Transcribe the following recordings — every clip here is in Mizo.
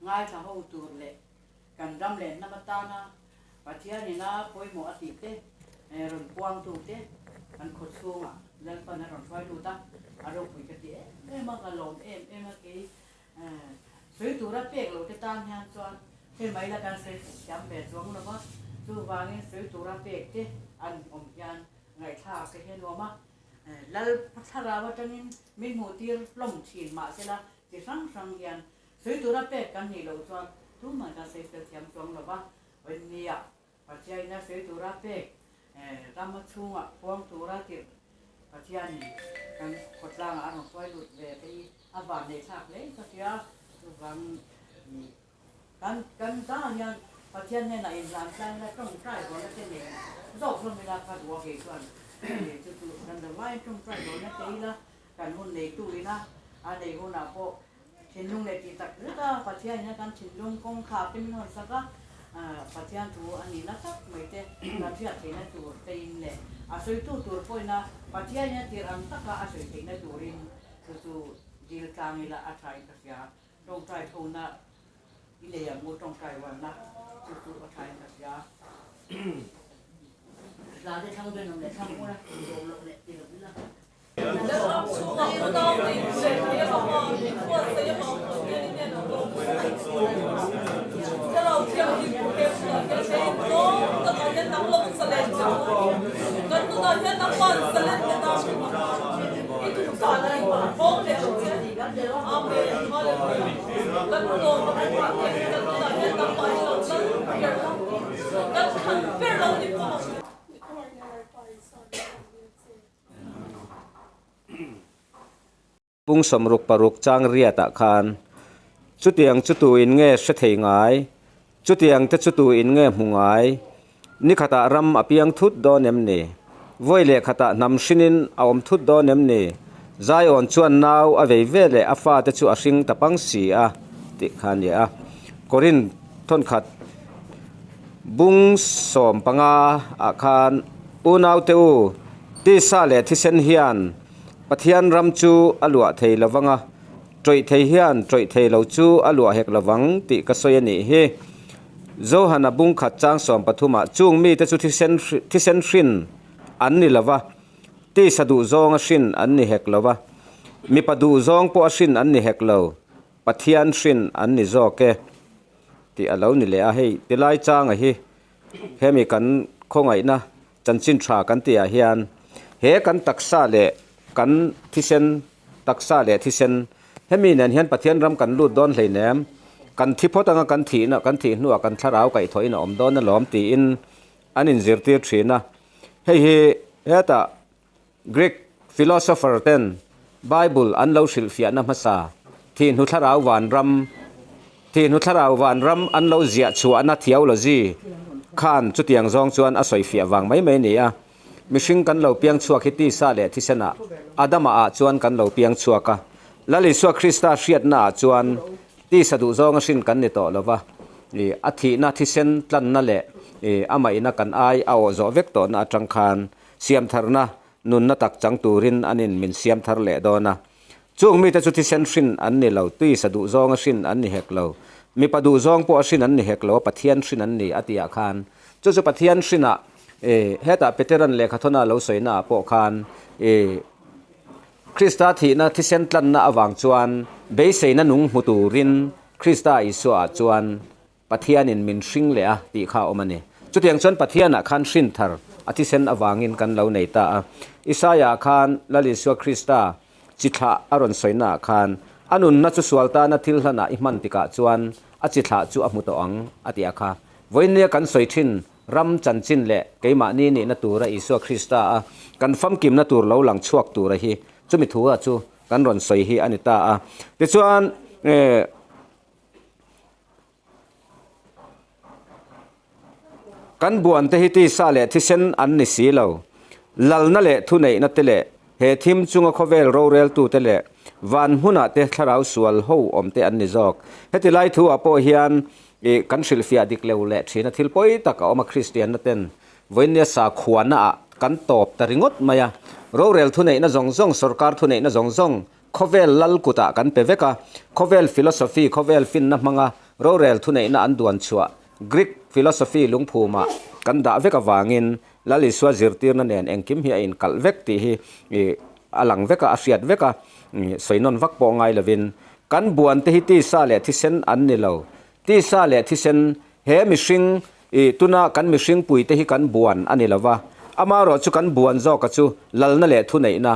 Ngaithla ho tur leh kan ram leh hnam atana Pathian ina pawimawh a tih te, rawn puangtu te kan khaw chhungah Lalpan a rawn hruai lut a, a ropui ka ti em em a, ka lawm em em a kei sawi tura pek lo te tan hian chuan hei mai la kan sawi thiam ve chuang lo va, chuvangin sawi tura pek te an awm hian ngaihthlak te hi a nuam a, Lal thlarau atangin min hmuh tir hlawm thin mahsela chi hrang hrang hian Sawi tura pek kan nih loh chuan tumah kan sawi fel thiam chuang lo va, Nia, Pathianin a sawi tura pek rama chhungah puang tura tirh Pathianin kan khawtlangah a rawn hruai lut ve te hi a van neih thlak hle ka hria. Chuvang kan kan tah hian Pathian hnenah inhlan tlai ila tawngtai dawhna te nei zawk hlawm ila kha duh a kei chuan chu chu kan zavaiin tawngtai dawhna te ila kan hun neitu ina a nei hunah pawh Thinlung leh tih tak zet a, Pathian in a kan thinlung kawngkhar te min hawn sak a, Pathian thu a nihna tak mai te kan hriat theihna tur te in leh a sawitu tur pawhin a Pathian in a tirh ang taka a sawi theihna turin chu chu dil tlang ila a tha in ka hria. Tawngtai thona i nei ang u, tawngtai uanna chu chu a tha in ka hria. Hla te thlang rinawm leh thlang ula, zawm loh leh ti lo ila. Pung 66 chang riatah khan, Chutiang chu tu in nge hre thei ngai? Chutiang te chu tu in nge hmu ngai? Ni khatah ram a piang thut dawn em ni? Vawi leh khatah hnam hrinin a awm thut dawn em ni? Zaiawn chuan nau a vei ve leh a fate chu a hring ta pang si a, tih kha a ni a. Korinth thawnkhat Bung 15 ah khan unaute u, tisa leh thisen hian Pathian ram chu a luah thei lo vang a, tawih thei hian tawih thei lo chu a luah hek lo vang tih ka sawi a nih hi. Johana bung khat chang 13 ah chung mite chu thisen thisen hrin an ni lo va, tisa duhzawng a hrin an ni hek lo va, mipa duhzawng pawh a hrin an ni hek lo, Pathian hrin an ni zawk e. Tih a lo ni leh a, hei tilai changa hi hemi kan khawngaihna chanchin tha kan tihah hian he kan taksa leh kan thisen taksa leh thisen hemi nen hian Pathian ram kan lut dawn hleinem kan thi phawt anga kan thihna kan thih hnuah kan thlarau kaihthawhin a awm dawn alawm tiin an inzirtir thin a, hei hi hetah Greek philosopher ten Bible an lo hrilhfiahna hmasa, Thihnu Thlarau Vanram, Thihnu Thlarau Vanram an lo ziah chhuahna theology khan chutiang zawng chuan a sawifiah vang mai mai a ni a. Mihring kan lo piang chhuak hi tisa leh thisenah, Adama ah chuan kan lo piang chhuak a. Lal Isua Krista hriatna ah chuan tisa duhzawng a hrin kan ni tawh lo va, a thihna thisen tlanna leh amah ina kan ai a awh zawh vek tawhna atang khan Siamtharna nunna tak chang turin an in min siamthar leh dawn a. Chung mite chu thisen hrin an ni lo, tuisa duhzawnga hrin an ni hek lo, mipa duhzawng pawh a hrin an ni hek lo, Pathian hrin an ni a tihah khan chu chu Pathian hrinah e hetah Peteran lehkhathawna lo sawina ah pawh khan e Krista thihna thisen tlanna avang chuan beiseina nung hmu turin Krista Isua ah chuan Pathianin min hring leh a tih kha a awm a ni. Chutiang chuan Pathianah khan hrin thar a thisen avangin kan lo nei ta a. Isaia-ah khan Lal Isua Krista chi thlah a rawn sawinaah khan a nunna chu sual tana thil hlanah i hman tikah chuan a chi thlah chu a hmu tawh ang a ti a kha. Vawiinnia kan sawi thin ram chanchin leh keimahni nihna tura Isua Krista a kan famkimna tur lo lang chhuak tura hi chumi thu a chu kan rawn sawi hi a ni ta a. Tichuan Kan buan te hi tisa leh thisen an ni si lo. Lalna leh thuneihna te leh he thim chunga khawvel roreltu te leh van hmunah te thlarau sual ho awm te an ni zawk. Heti lai thu ah pawh hian ih kan hrilhfiah dik lo leh thina thil pawi tak a awm a Kristianna ten vawinia sakhuana ah kan tawp ta ringawt mai a. Rorel thuneihna zawng zawng sorkar thuneihna zawng zawng Khawvel lal kutah kan pe vek a, khawvel philosophy, khawvel finna hmanga Rorel thuneihna an duan chhuah Greek philosophy lungphumah kan dah vek avangin Lal Isua zirtirna nen engkim hi a inkalh vek tih hi a lang vek a, a hriat vek a, sawi nawn vak pawh ngai lovin kan buan te hi tisa leh thisen an ni lo. Tisa leh thisen he mihring tuna kan mihring pui te hi kan buan a ni lo va, amaherawh chu kan buan zawka chu lalna leh thuneihna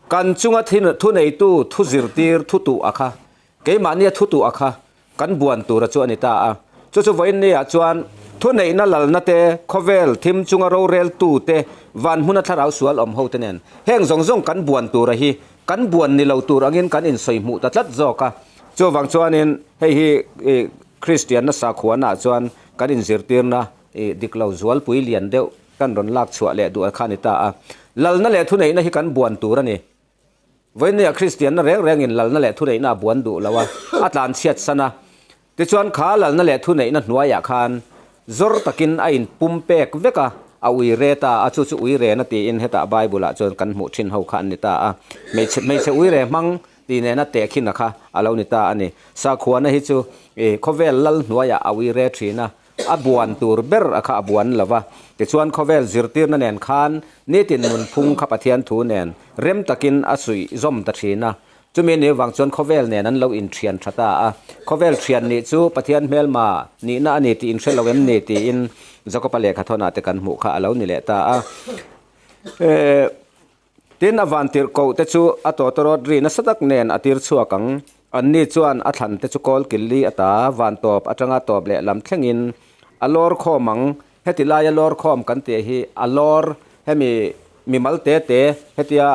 kan chunga thuneitu thu zirtir thutuh a kha keimahnia thutuh a kha Kan buan tura chu a ni ta a. Chu chu vawiin ni ah chuan thuneihna lalna te, khawvel thim chunga rorel tu te, van hmuna thlarau sual awm ho te nen heng zawng zawng kan buan tura hi kan buan ni lo tur angin kan insawi hmuh ta tlat zawk a. Chuvang chuanin hei hi Kristianna sakhuana ah chuan kan inzirtirna dik lo zualpui lian deuh kan rawn lak chhuah leh duh kha a ni ta a. Lalna leh thuneihna hi kan buan tur a ni. Vawinia Kristianna reng rengin lalna leh thuneihna a buan duh lo a, a tlanchhiat san a. Tichuan kha lalna leh thuneihna hnuaiah khan zawr takin a inpum pek vek a, a ui re ta a, chu chu ui rena tiin hetah Bible-ah chuan kan hmuh thin ho kha an ni ta a. Hmeichhe hmeichhe ui re hmang tih nena tehkhin a kha a lo ni ta a ni. Sakhuana hi chu khawvel lal hnuaiah a ui re thin a, A buan tur ber a kha a buan lo va, tichuan khawvel zirtirna nen khan nitin nunphung kha Pathian thu nen rem takin a suih zawm ta thin a. Chumi ni vang chuan khawvel nen an lo inthian tha ta a. Khawvel thian nih chu Pathian hmelma nihna a ni tih inhre lo em ni tiin Jakoba lehkhathawnah te kan hmuh kha a lo ni leh ta a. Tin, a van tirh koh te chu a tawtawrawt ri nasa tak nen a tir chhuak ang. Anni chuan a thlan te chu kawl kil li a ta, van tawp atanga tawp leh lam thlengin a lawr khawm ang. Heti laia lawr khawm kan tih hi a lawr hemi mimal te te hetia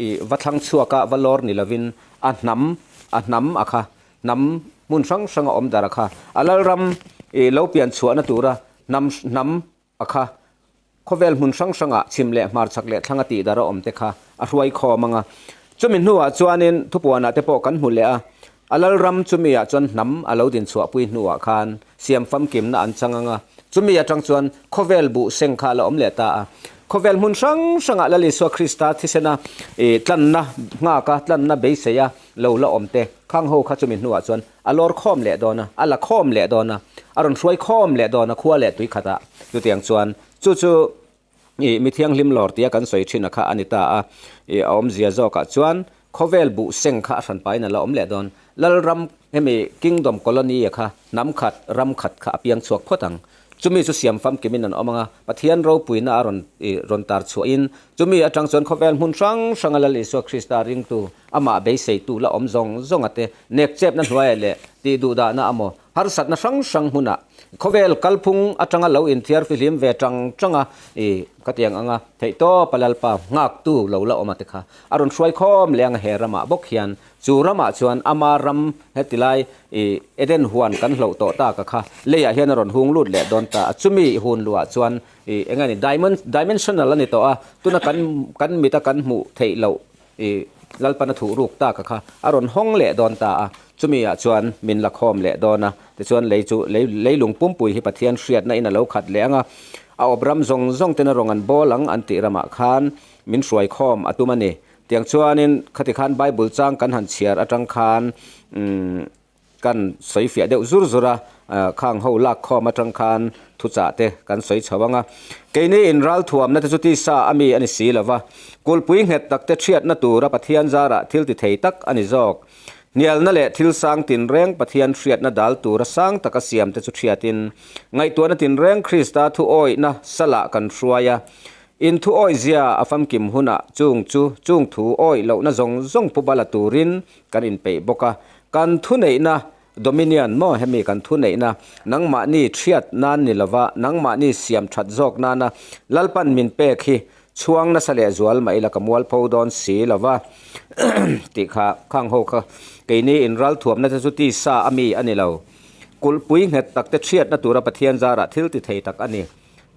i va thlang chhuak a va lawr ni lovin a hnam a hnam a kha hnam hmun hrang hranga awm dar a kha a lalram i lo pian chhuahna tura hnam hnam A kha, khawvel hmun hrang hrangah chhim leh hmarchhak leh thlang a tih dar a awm te kha a hruai khawm ang a. Chumi hnuah chuanin thupuanah te pawh kan hmu leh a, a lalram chumi ah chuan hnam a lo din chhuahpui hnuah khan siam famkimna an chang ang a, chumi atang chuan khawvel buh seng kha a la awm leh ta a. Khawvel hmun hrang hrangah Lal Isua Krista thisena ih tlanna nghak a, tlanna beisei a lo la awm te khang ho kha chumi hnuah chuan A lawr khawm leh dawn a, a la khawm leh dawn a, a rawn hruai khawm leh dawn a khua leh tui khatah. Chutiang chuan chu chu ih mi thianghlim lawr tia kan sawi thin a kha a ni ta a, ih a awmzia zawkah chuan khawvel buh seng kha a hran pahin a la awm leh dawn. Lalram hemi Kingdom Colony a kha hnam khat, ram khat kha a piang chhuak phawt ang. Chumi chu siam famkimin an awm ang a, Pathian ropuina a rawn ih rawn tar chhuahin chumi atang chuan khawvel hmun hrang hranga Lal Isua Krista ringtu Amah beiseitu la awm zawng zawng a te, nek chepna hnuaiah leh tih duhdahna amaw, harsatna hrang hrang hmunah khawvel kalphung atanga lo inthiar fihlim ve tang tang a, i ka tiang anga theihtawp a Lalpa nghaktu lo la awm a te kha a rawn hruai khawm leh anga he ramah bawk hian chu ramah chuan ama ram hetilai i Eden huan kan hloh tawh tak a kha leiah hian a rawn hung lut leh dawn ta a, chumi hun luah chuan i eng nge ni dimensional a ni tawh a, tuna kan kan mita kan hmuh theih loh I Lalpan a thuh ruk tak a kha a rawn hawng leh dawn ta a, chumi ah chuan min la khawm leh dawn a, tichuan lei chu lei leilung pumpui hi Pathian hriatna in a lo khat leh ang a, a awp ram zawng zawng ten a rawn an bawl ang an tih ramah khan min hruai khawm a tum a ni. Tiang chuanin khati khan Bible chang kan han chhiar atang khan umm Kan sawi fiah deuh zur zur a, khang ho lak khawm atang khan thuchah te kan sawi chho ang a. Keini in ralthuamna te chu tisa a mi a ni si lo va, kulhpui nghet tak te thiatna tura Pathian zarah thil ti thei tak a ni zawk. Hnialna leh thil sang tinreng Pathian hriatna dal tura sang taka siam te chu thiatin, ngaihtuahna tinreng Krista thu awihna salah kan hruai a. In thu awihzia a famkim hunah chung chu chung thu awih lohna zawng zawng pu bala turin kan inpeih bawk a. Kan thuneihna, Dominion, maw hemi kan thuneihna, nangmahni thiat nan ni lova nangmahni siam that zawk nana Lalpan min pek hi chhuang nasa leh zual mah ila ka mualpho dawn si lova tih kha khang ho kha keini in ralthuamna te chu tisa a mi a ni lo. Kulhpui nghet tak te thiatna tura Pathian zarah thil ti thei tak a ni.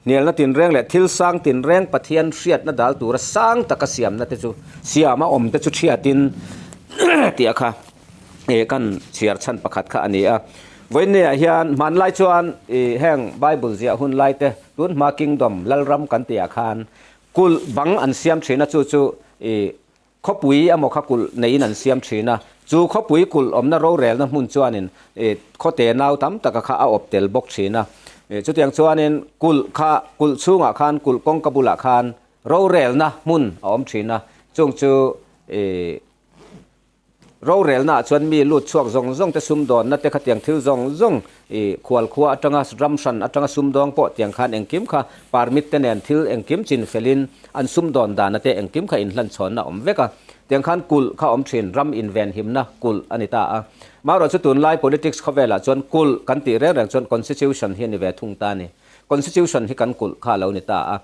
Hnialna tinreng leh thil sang tinreng Pathian hriatna dal tura sang taka siamna te chu siam a awm te chu thiatin tih a kha ih kan chhiar chhan pakhat kha a ni a. Vawiinniah hian hmanlai chuan ih heng Bible ziah hun lai te tun hma Kingdom Lalram kan tihah khan kulh bang an siam thin a chu chu ih. Khawpui emaw kha kulh neiin an siam thin a, chu khawpui kulh awmna rorelna hmun chuanin khawte nau tam taka kha a awp tel bawk thin a. Chutiang chuanin kulh kha kulh chhungah khan kulh kawngka bulah khan rorelna hmun a awm thin a, chung chu Rorelnaah chuan mi lut chhuak zawng zawng te sumdawnna te khatiang thil zawng zawng i khual khua atanga ram hran atanga sumdawng pawh tiang khan engkim kha permit te nen thil engkim chin felin an sumdawn dana te engkim kha inhlanchhawnna awm vek a. Tiang khan kulh kha awm thin, ram invenhimna kulh a ni ta a. Marawh chu tunlai politics khawvelah chuan kulh kan tih reng reng chuan constitution hi a ni ve thung ta a ni. Constitution hi kan kulh kha a lo ni ta a.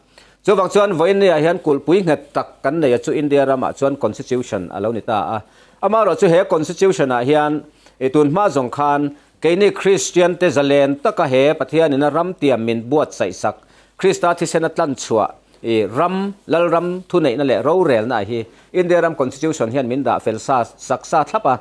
Chuvang chuan vawiinniah hian kulhpui nghet tak kan nei a chu India ramah chuan Constitution a lo ni ta a. Amaherawhchu he Constitution-ah hian i tun hma zawng khan keini Kristian te zalen taka he Pathianin a ram tiam min buatsaih sak Krista thisena tlanchhuah i ram, Lalram thuneihna leh rorelna hi India ram Constitution hian min dah fel sa sak sa thlap a.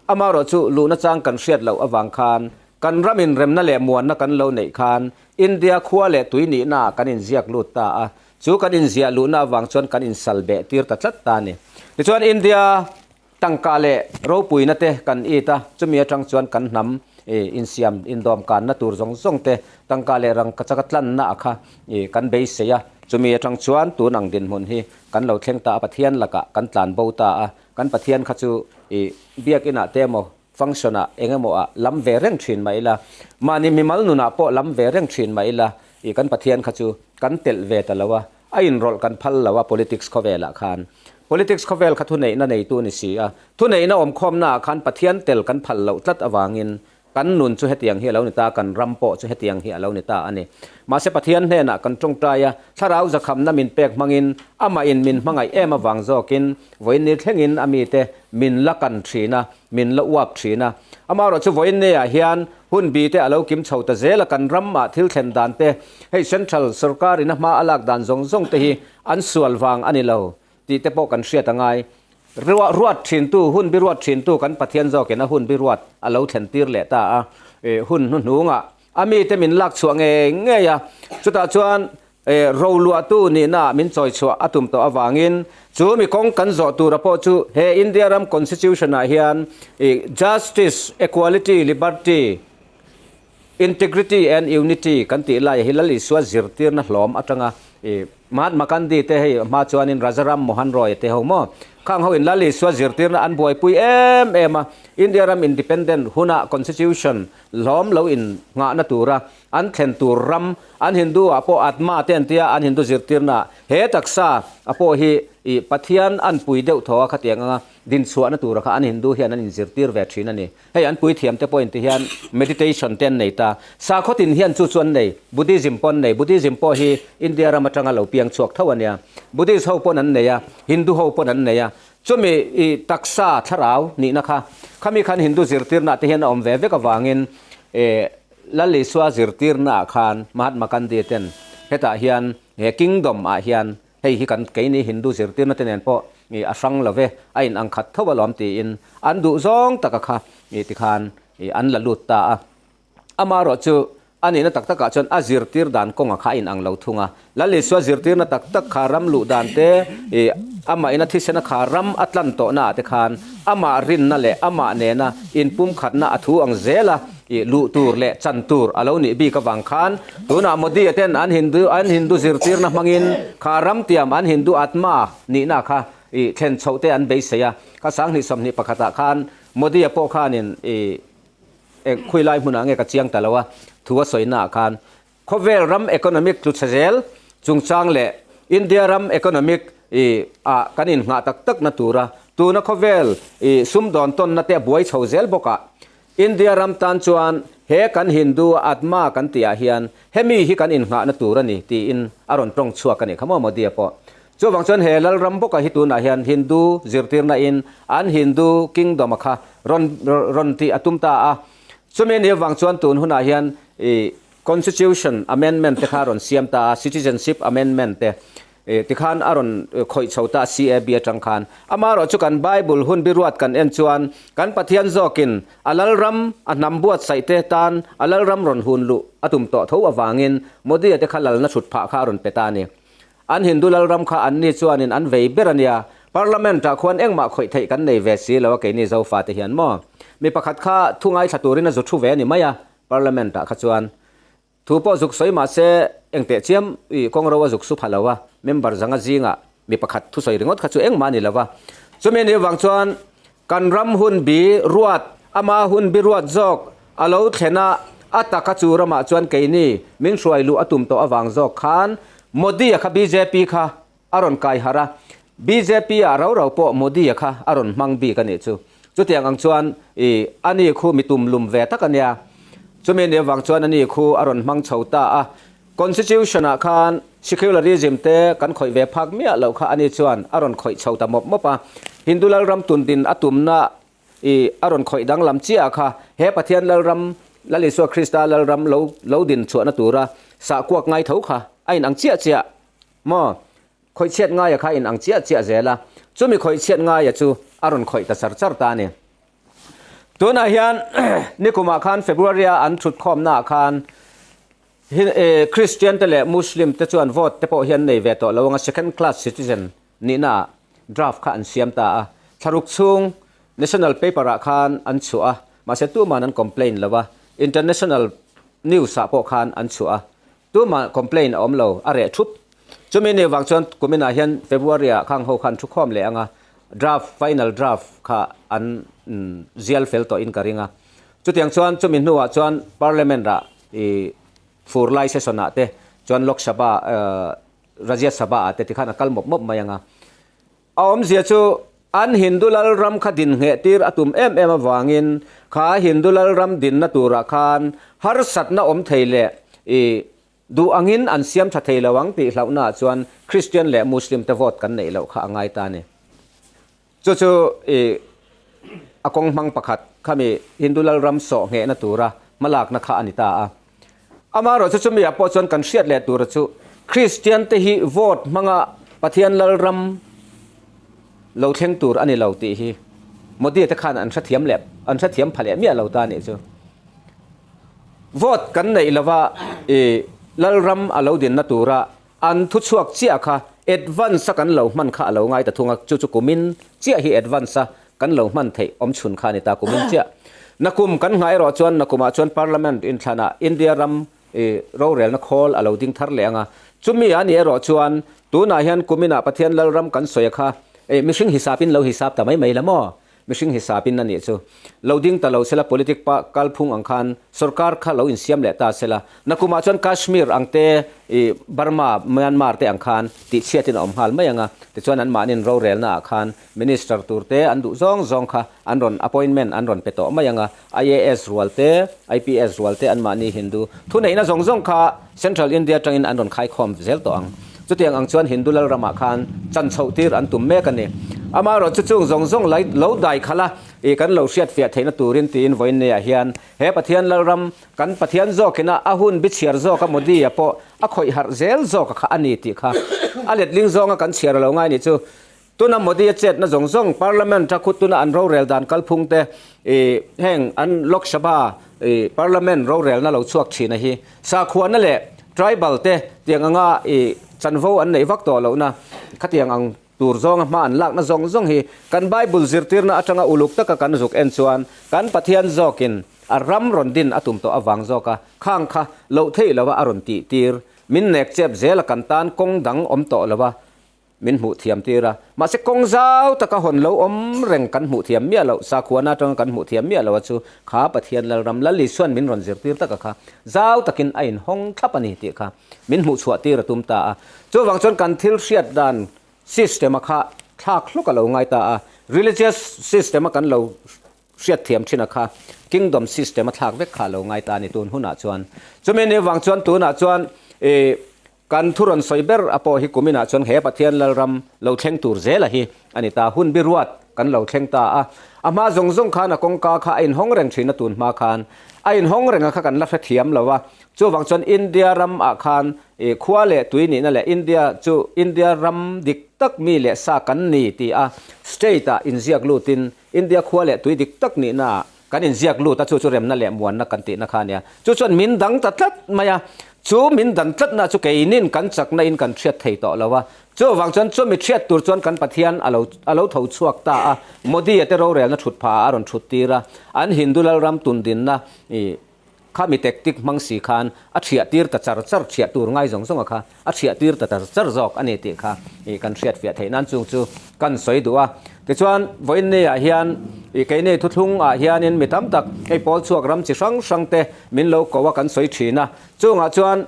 Amaherawhchu luhna chang kan hriat loh avang khan Kan ram inremna leh muanna kan lo neih khan India khua leh tui nihna ah kan inziak lut ta a, chu kan inziah luhna avang chuan kan insal beh tir ta tlat ta a ni. Tichuan India tangka leh ropuina te kan it a, chumi atang chuan kan hnam insiam indawmkanna tur zawng zawng te tangka leh rangkachaka tlanna a kha kan beisei a, chumi atang chuan tun ang dinhmun hi kan lo thleng ta a, Pathian lakah kan tlan bo ta a, kan Pathian kha chu biakinah te emaw Function ah eng emaw ah lam ve reng thin mah ila, mahni mimal nunah pawh lam ve reng thin mah ila, ih kan Pathian kha chu kan telh ve ta lo a, a inrawlh kan phal lo a politics khawvelah khan. Politics khawvel kha thuneihna neitu ni si a, thuneihna awmkhawmna ah khan Pathian tel kan phal loh tlat avangin kan nun chu hetiang hi a lo ni ta, kan ram pawh chu hetiang hi a lo ni ta a ni. Mahse Pathian hnenah kan tawngtai a, thlarau zakhamna min pek hmangin amah in min hmangaih em avang zawkin vawiin ni thlengin a mite min la kan thin a, min la uap thin a. Amaherawh chu vawiin neah hian hun bi te a lo kim chho ta zel a, kan ramah thil thlen dan te, hei Central sorkar in a hma a lak dan zawng zawng te hi an sual vang a ni lo tih te pawh kan hriat a ngai. Ruat thin tu, hun bi ruat thin tu kan Pathian zawkin a hun bi ruat a lo thlen tir leh ta a, hun hnuhnungah a mite min lak chhuah ngei ngei a, chutah chuan Roluahtu nihna min chawi chhuah a tum tawh avangin chu mi kawng kan zawh tura pawh chu he India ram Constitution-ah hian Justice, Equality, Liberty, Integrity and Unity kan tih lai hi Lal Isua zirtirna hlawm atanga Mahatma Gandhi te hei hma chuanin Rajaram Mohan Roy te ho maw khang hoin Lal Isua zirtirna an buaipui em em a, India ram Independent huna Constitution hlawm lo in nghahna tura An thlen tur ram, an Hindu ah pawh Atma te an tia, an Hindu zirtirna ah he taksa a pawh hi ih Pathian an pui deuh thaw a khatiang anga dinchhuahna tura kha an Hindu hian an inzirtir ve thin a ni. Hei an puithiam te pawh in ti hian meditation te an nei ta. Sakhaw tin hian chu chu an nei, Buddhism pawh an nei, Buddhism pawh hi India ram atanga lo piang chhuak tho a nia. Buddhist ho pawn an nei a, Hindu ho pawn an nei a, chumi ih taksa thlarau nihna kha khami khan Hindu zirtirna ah te hian a awm ve vek avangin ih Lal Isua zirtirna ah khan Mahatma Gandhi ten hetah hian he kingdom ah hian hei hi kan keini Hindu zirtirna te nen pawh ih a hrang lo ve, a in ang khat tho alawm tiin an duh zawng taka kha ih tikhan ih an la lut ta a. Amaherawh chu a nihna tak takah chuan a zirtir dan kawnga kha a in ang lo thung a. Lal Isua zirtirna tak tak kha ram luh dan te ih amah ina thisena kha ram a tlan tawhna ah te khan amah rinna leh amah nena inpumkhatna a thu ang zela ih luh tur leh chan tur a lo nih bik avang khan tunah Modi a ten an Hindu an Hindu zirtirna hmangin kha ram tiam an Hindu Atma nihna kha ih thlen chhoh te an beisei a. Kha 2021 ah khan Modi a pawh khanin ih eng khawilai hmunah nge ka chiang ta lo a thu a sawina ah khan Khawvel ram economic tlu chhe zel chungchang leh India ram economic i ah kan inngah tak tak na tura tuna khawvel i sumdawn tawnna te a buai chho zel bawk a. India ram tan chuan he kan Hindu Atma kan tih ah hian hemi hi kan inngah na tur a ni tiin a rawn tawng chhuak a nih kha maw Modi-a pawh. Chuvang chuan he Lalram bawk ah hi tunah hian Hindu zirtirna in an Hindu kingdom a kha rawn rawn tih a tum ta a. Chumi ni avang chuan tun hunah hian i Constitution Amendment te kha a rawn siam ta a, Citizenship Amendment te tikhan a rawn khawih chho ta a CAB atang khan. Amaherawh chu kan Bible hun biruat kan en chuan kan Pathian zawkin a Lalram a hnam buatsaih te tan a Lalram rawn hun luh a tum tawh tho avangin Modi-a te kha lalna thut phah kha a rawn pe ta a ni. An Hindu Lalram kha anni chuanin an vei ber a nia. Parliament ah khuan engmah khawih theih kan nei ve si lo a keini Zofate hian maw? Mi pakhat kha thu ngaithla turin a zu thu ve a ni mai a Parliament ah kha chuan. Thu pawh zuk sawi mah se engteh chiam i kawng ro a zuk su pha lo a, member zanga zingah mi pakhat thusawi ringawt kha chu engmah a ni lo va. Chumi ni avang chuan kan ram hun bi ruat, ama hun bi ruat zawk a lo thlen a, a taka chu ramah chuan keini min hruai luh a tum tawh avang zawk khan Modi-a kha bjp kha a rawn kai harh a, bjp ah rau rau pawh Modi-a kha a rawn hmang bik a nih chu. Chutiang ang chuan i ani khu mi tum lum ve tak a nia. Chumi ni avang chuan ani khu a rawn hmang chho ta a. Constitution ah khan secularism te kan khawih ve phak miah loh kha ani chuan a rawn khawih chho ta mawp mawp a. Hindu Lalram tundin a tumna i a rawn khawih danglam chiah kha he Pathian Lalram, Lal Isua Krista Lalram lo lo din chhuahna tura sahkuak ngai tho kha a inang chiah chiah. Maw? Khawihchhiat ngaia kha in ang chiah chiah zel a, chumi khawihchhiat ngaia chu a rawn khawih ta char char ta a ni. Tunah hian nikumah khan February a an thutkhawmnaah khan Christian te leh Muslim te chuan vote te pawh hian nei ve tawh lo anga second class citizen nihnaah draft kha an siam ta a. Thlaruk chhung national paper ah khan an chhuah a, mahse tuman an complain lo a, international news ah pawh khan an chhuah a. Tumah complain a awm lo, a reh thup. Chumi ni vang chuan kuminah hian February ah khang ho khan thukhawm leh anga draft, final draft kha an zial fel tawhin ka ring a. Chutiang chuan chumi hnuah chuan Parliament ah i fur lai session ah te chuan Lok Sabha, Rajya Sabha ah te tikhan a kal mawp mawp mai anga. A awmzia chu an Hindu Lalram kha din ngheh tir a tum em em avangin kha Hindu Lalram dinna turah khan harsatna awm thei leh i duh angin an siam tha thei lo ang tih hlauhnaah chuan Christian leh Muslim te vote kan neih loh kha a ngai ta a ni. Chu chu i a kawng hmang pakhat khami Hindu Lalram sawh nghehna tura hmalakna kha a ni ta a. Amaherawhchu chumi ah pawh chuan kan hriat leh tura chu Kristian te hi vote hmanga Pathian Lalram lo thleng tur a ni lo tih hi Modi te khan an hrethiam leh an hrethiam pha leh miah lo ta a nih chu. Vote kan neih lova i Lalram a lo dinna tura an thuchhuak chiah kha advance a kan lo hman kha a lo ngai ta thung a, chu chu kumin chiah hi advance a kan lo hman theih awm chhun kha a ni ta kumin chiah. Nakum kan nghah erawh chuan nakumah chuan Parliament inthlanah India ram i rorelna khawl a lo ding thar leh ang a, chumi a nih erawh chuan tunah hian kuminah Pathian Lalram kan sawi a kha e mihring hisapin lo hisap ta mai mai la maw? Mihring hisapin a nih chu. Lo ding ta lo sela politic pa kalphung ang khan sorkar kha lo insiam leh ta sela. Nakumah chuan Kashmir ang te i Burma, Myanmar te ang khan tihchhiatin a awm nghal mai ang a. Tichuan an mahnin rorelna ah khan minister tur te an duh zawng zawng kha an rawn appointment an rawn pe tawh mai ang a. IAS rual te, IPS rual te an mahni Hindu thuneihna zawng zawng kha Central India atangin an rawn khaikhawm zel tawh ang. Chutiang ang chuan Hindu Lalramah khan chan chhoh tir an tum mek a ni. Amaherawh chu chung zawng zawng lai lo dai khalh a, ih kan lo hriat fiah theihna turin tiin vawiinneah hian he Pathian Lalram kan Pathian zawkina a hun bichhiar zawka Modi-a pawh a khawih harh zel zawka kha a ni tih kha a letling zawnga kan chhiar a lo ngai nih chu. Tuna Modi-a chetna zawng zawng Parliament a khut tuna an rorel dan kalphung te ih heng an Lok Sabha ih Parliament rorelna lo chhuak thin a hi sakhuana leh tribal te tiang anga ih chanvo an neih vak tawh lohna khatiang ang tur zawnga hma an lakna zawng zawng hi kan Bible zirtirna atanga uluk taka kan zuk en chuan kan Pathian zawkin a ram rawn din a tum tawh avang zawka khang kha loh theih lova a rawn tih tir min nek chep zela kan tan kawng dang awm tawh lova Min hmuh thiam tir a, mahse kawng zau taka hawn lo awm reng kan hmuh thiam miah loh, sakhuana atanga kan hmuh thiam miah loh a chu kha Pathian Lalram Lal Isuan min rawn zirtir taka kha zau takin a inhawng thlap a ni tih kha min hmuh chhuah tir a tum ta a. Chuvang chuan kan thil hriat dan system a kha thlak hluk a lo ngai ta a, religious system a kan lo hriat thiam thin a kha kingdom system a thlak vek kha a lo ngai ta a ni tun hunah chuan. Chumi ni vang chuan tunah chuan ih Kan thu rawn sawi ber a pawh hi kuminah chuan he Pathian Lalram lo thleng tur zela hi a ni ta. Hun bi ruat kan lo thleng ta a. A hma zawng zawng khan a kawngka kha a inhawng reng thin a tun hma khan a inhawng reng a kha kan la hrethiam lo a. Chuvang chuan India ram ah khan i khua leh tui nihna leh India chu India ram dik tak mi leh sa kan ni ti a state ah inziak lutin India khua leh tui dik tak nihna ah kan inziak lut a, chu chu remna leh muanna kan tihna kha a nia. Chu chuan min dang ta tlat mai a. Chu min dan tlatna chu keinin kan chakna in kan hriat thei tawh lo a. Chuvang chuan chumi hriat tur chuan kan Pathian a lo a lo tho chhuak ta a, Modi-a te rorelna thut phah ah a rawn thut tir a, an Hindu lalram tundinna i kha mi tactic hmang si khan a thiah tir ta char char thiah tur ngai zawng zawng a kha a thiah tir ta char char zawk a ni tih kha i kan hriat fiah theih nan chung chu kan sawi duh a. Tichuan vawiin ni ah hian i keini thuthlung ah hianin mi tam tak hei pawl chhuak ram chi hrang hrang te min lo ko a kan sawi thin a, chungah chuan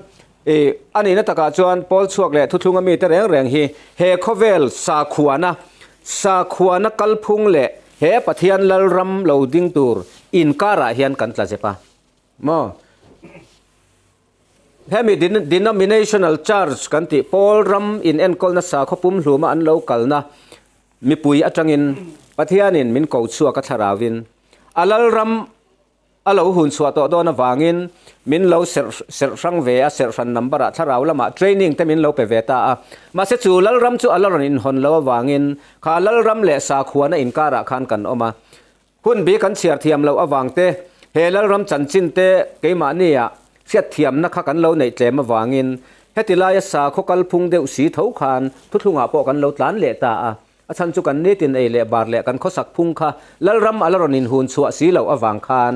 i a nihna takah chuan pawl chhuak leh thuthlunga mite reng reng hi he khawvel sakhuana sakhuana kalphung leh He Pathian Lalram lo ding tur inkarah hian kan tla zep a maw? Hemi denominational church kan tih pawl ram in enkawlna sakhaw pumhluma an lo kalna mipui atangin Pathianin min ko chhuak a thlarauin a Lalram A lo hun chhuah tawh dawn avangin min lo serh serh hrang ve a, serh hran number ah thlarau lamah training te min lo pe ve ta a. Mahse chu Lalram chu a la rawn inhawn lo avangin kha Lalram leh sakhuana inkarah khan kan awm a. Hun bi kan chhiar thiam loh avang te, he Lalram chanchin te keimahni ah hriat thiamna kha kan lo neih tlem avangin heti laia sakhaw kalphung deuh si tho khan thuthlungah pawh kan lo tlan leh ta a. A chhan chu kan nitin ei leh bar leh kan khawsak phung kha Lalram a la rawn inhun chhuah si loh avang khan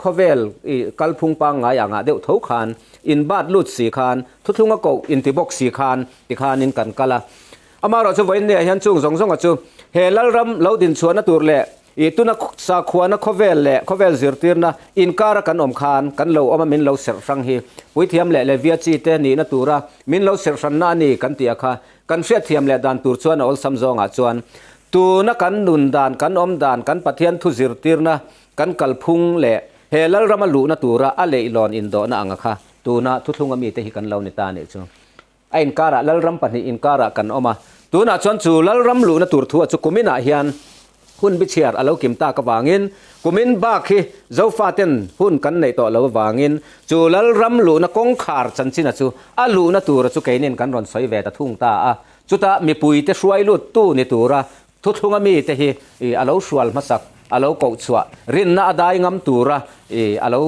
khawvel i kalphung pangngai angah deuh tho khan in bat lut si khan thuthlung a koh inti bawk si khan tikhanin kan kal a. Amaherawh chu vawiin nia hian chung zawng zawnga chu he Lalram lo din chhuahna tur leh i tuna sakhuana khawvel leh khawvel zirtirna inkara kan awm khan kan lo awm a min lo serh hrang hi puithiam leh Levia chi te nihna tura min lo serh hranna a ni kan tih a kha Kan hriatthiam leh dan tur chuan a awlsam zawngah chuan tuna kan nun dan, kan awm dan, kan Pathian thu zirtirna, kan kalphung leh he Lalrama luhna tura a leihlawn indawhna anga kha tuna thuthlunga mite hi kan lo ni ta nih chu. A inkarah Lalram pahnih inkarah kan awm a, tunah chuan chu Lalram luhna tur thu a chu kuminah hian Hun bichhiar a lo kim tak avangin kumin bak hi Zofaten hun kan neih tawh lo avangin chu Lalram luhna kawngkhar chanchina chu a luhna tura chu keinin kan rawn sawi ve ta thung ta a. Chutah mipuite hruai luttu ni tura thuthlunga mite hi a lo hrual hmasak, a lo kohchhuah, rinna a dai ngam tura a lo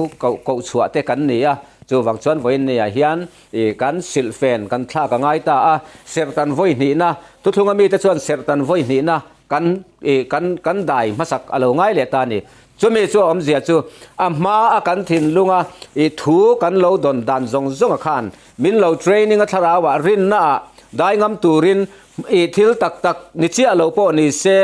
kohchhuah te kan ni a. Chuvang chuan vawiin niah hian I kan silhfen kan thlak a ngai ta a, serhtan vawi hnihna, thuthlunga mite chuan serhtan vawi hnihna kan i kan kan dai hmasak a lo ngai leh ta a ni. Chumi chu a awmzia chu a hma a kan thinlunga i thu kan lo dawn dan zawng zawnga khan min lo training a thlarau ah rinna ah dai ngam turin i thil tak tak ni chiah lo pawh ni se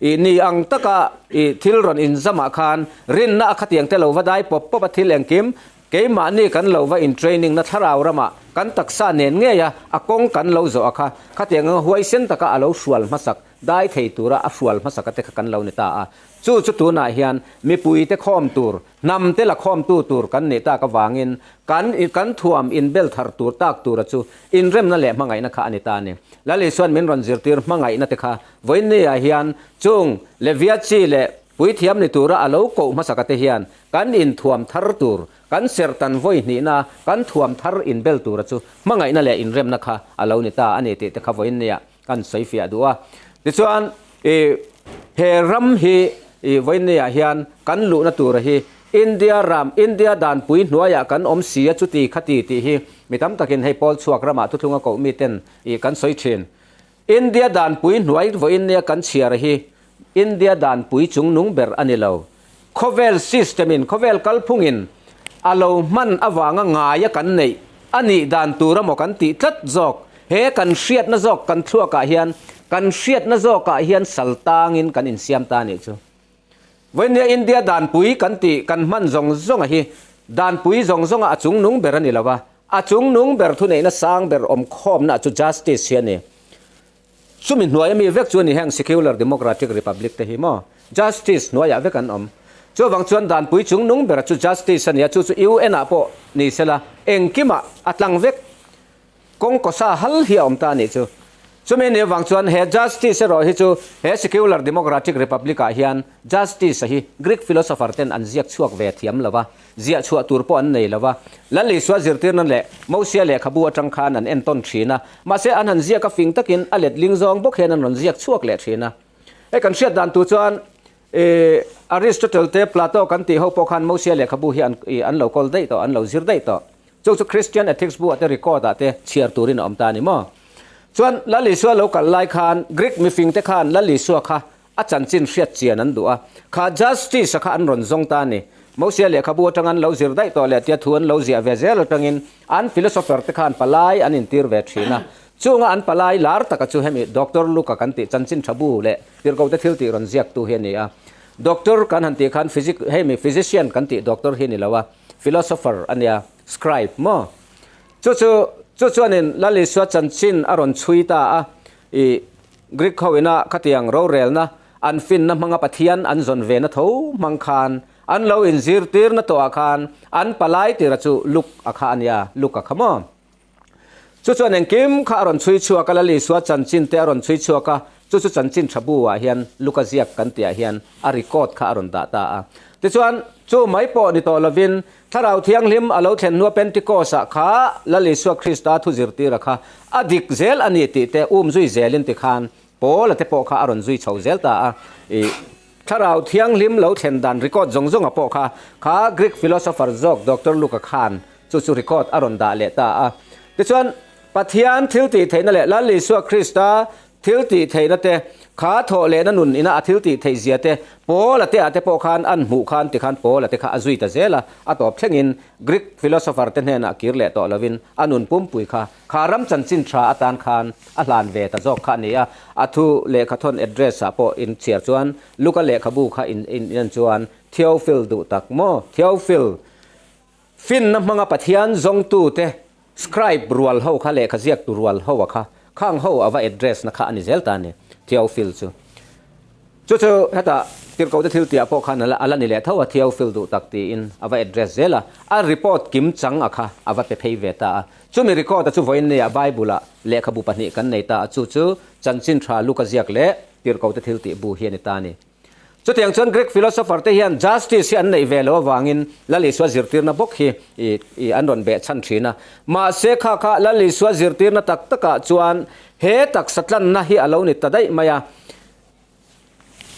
i ni ang taka i thil rawn inzam ah khan rinna a khatiang te lo va dai pawp pawp a thil engkim Keimahni kan lo va in training na thlarau ramah kan taksa nen ngei a, a kawng kan lo zawh a kha, khatiang anga huaisen taka a lo hrual hmasak, dai thei tura a hrual hmasak a te kha kan lo ni ta a. Chu chu tunah hian mipui te khawm tur, hnam te la khawmtu tur kan nih tak avangin kan kan thuam inbel thar tur tak tura chu inremna leh hmangaihna kha a ni ta a ni. Lal Isuan min rawn zirtir hmangaihna te kha vawiinni ah hian chung Levia chi leh Puithiam ni tura a lo koh hmasaka te hian Kan inthuam thar tur, kan serhtan vawi hnihna, kan thuam thar inbel tura chu hmangaihna leh inremna kha a lo ni ta a ni tih te kha vawiin nia kan sawi fiah duh a. Tichuan, i he ram hi i vawiin niah hian kan luhna tura hi India ram, India danpui hnuaiah kan awm si a chuti khati tih hi mi tam takin hei pawl chhuak ramah thuthlunga koh miten i kan sawi thin. India danpui hnuai vawiin nia kan chhiar hi India danpui chungnung ber a ni lo. Khawvel system in, khawvel kalphungin a lo hman avanga ngaia kan neih a nih dan tur amaw kan tih tlat zawk, he kan hriatna zawk kan thluakah hian, kan hriatna zawkah hian sal tangin kan insiam ta a nih chu. Vawinia India danpui kan tih kan hman zawng zawnga hi danpui zawng zawnga a chungnung ber a ni lo a, a chungnung ber thuneihna sang ber awmkhawmna chu justice hi a ni. Chumi hnuai ami vek chu a ni heng Secular Democratic Republic te hi maw? Justice hnuaiah vek an awm. Chuvang chuan danpui chungnung bera chu Justice a ni a, chu chu UN ah pawh ni sela engkimah a tlang vek. Kawng kawsa hal hi a awm ta a nih chu. Chumi ni avang chuan he Justice erawh hi chu he Secular Democratic Republic ah hian Justice a hi Greek philosopher ten an ziak chhuak ve thiam lo va. Ziah chhuah tur pawh an nei lo va, Lal Isua zirtirna leh Mosia lehkhabu atang khan an entawn thin a, mahse an han ziak a fing takin a letling zawng bawk hian an rawn ziak chhuak leh thin a. Hei kan hriat dan tur chuan ih Aristotle te Plato kan tih ho pawh khan Mosia lehkhabu hi an ih an lo kawl daih tawh, an lo zir daih tawh. Chu chu Christian Ethics bu ah te record ah te chhiar turin a awm ta a ni maw? Chuan Lal Isua lo kal lai khan Greek mifing te khan Lal Isua kha a chanchin hriat chian an duh a, kha justice a kha an rawn zawng ta a ni. Mosia lehkhabu atang an lo zir daih tawh leh tia thu an lo ziah ve zel atangin an philosopher te khan palai an intir ve thin a. Chunga an palai lar taka chu hemi Doctor Luka kan tih chanchin tha bu leh tirhkohte thil tih rawn ziaktu hi a ni a. Doctor kan han tih khan physic hemi physician kan tih doctor hi a ni lo a, philosopher a nia, scribe maw? Chu chu chu chuanin Lal Isua chanchin a rawn chhui ta a, i Greek ho ina khatiang rorelna an finna hmanga Pathian an zawn ve na tho hmang khan an lo inzirtirna tawhah khan an palai tira chu Luke a kha a nia, Luke a kha maw? Chu chuan engkim kha a rawn chhui chhuak a, Lal Isua chanchin te a rawn chhui chhuak a, chu chu chanchin tha bu ah hian Luka ziak kan tih ah hian a record kha a rawn dah ta a. Tichuan, chu mai pawh ni tawh lovin Thlarau Thianghlim a lo thlen hnua Pentecost ah kha Lal Isua Krista thu zirtira kha a dik zel a ni tih te um zui zelin tikhan Paula te pawh kha a rawn zui chho zel ta a. I Thlarau Thianghlim lo thlen dan record zawng zawnga pawh kha kha Greek philosopher zawk Doctor Luka khan chu chu record a rawn dah leh ta a. Tichuan, Pathian thil tih theihna leh Lal Isua Krista thil tih theihna te, kha thawh lehna nun ina a thil tih theih zia te, Paula te ah te pawh khan an hmuh khan tikhan Paula te kha a zui ta zel a, a tawp thlengin Greek philosopher te hnenah kir leh tawh lovin a nun pumpui kha kha ram chanchin tha atan khan a hlan ve ta zawk kha a ni a. A thu lehkhathawn address ah pawh in chhiar chuan Luka lehkhabu kha in in chuan Theophil duh tak maw? Theophil! Finna hmanga Pathian zawngtute scribe rual ho kha lehkha ziaktu rual ho a kha khang ho a va address na kha a ni zel ta a ni, Theophil chu. Chu chu hetah tirhkohte thil tihah pawh khan a la ni leh tho a, Theophil duh tak tiin a va address zel a, a report kim chang a kha a va pe phei ve ta a. Chumi record a chu vawiin neia Bible ah lehkhabu pahnih kan nei ta a, chu chu Chanchin Tha Luka ziak leh Tirhkohte thil tih bu hi a ni ta a ni. Chutiang chuan Greek philosopher te hian justice hi an neih ve loh avangin Lal Isua zirtirna bawk hi i an rawn beh chhan thin a. Mahse kha kha Lal Isua zirtirna tak takah chuan he taksa tlanna hi a lo ni ta daih mai a.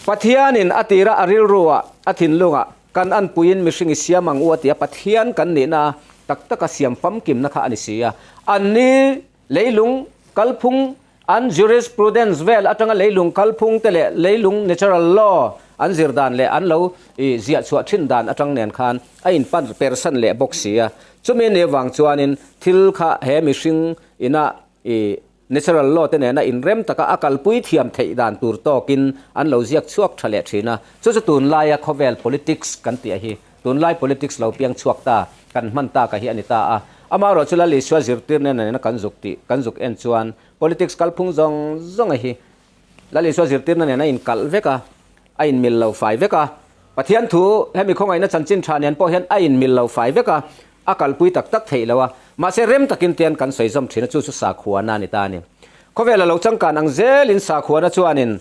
Pathianin a tira a rilruah, a thinlungah kan anpuiin mihring i siam ang u a ti a, Pathian kan nihna tak taka siam famkimna kha a ni si a. Anni leilung kalphung An jurisprudence vel atanga leilung kalphung te leh leilung natural law an zir dan leh an lo ziah chhuah thin dan atang nen khan a inpan persan leh bawk si a. Chumi ni avang chuanin thil kha he mihring ina natural law te nena inrem taka a kalpui thiam theih dan tur tawkin an lo ziak chhuak tha leh thin a. Chu chu tunlaia khawvel politics kan tih a hi. Tunlai politics lo piang chhuak ta, kan hman tak a hi a ni ta a. Amaherawh chu Lal Isua zirtir nena nena kan zuk tih kan zuk en chuan politics kalphung zawng zawng a hi Lal Isua zirtirna nen a inkalh vek a, a inmil lo fai vek a. Pathian thu hemi khawngaihna chanchin tha nen pawh hian a inmil lo fai vek a, a kalpui tak tak theih lo a. Mahse rem takin tian kan sawi zawm thin a, chu chu sakhuana a ni ta a ni. Khawvel a lo changkan ang zelin sakhuana chuanin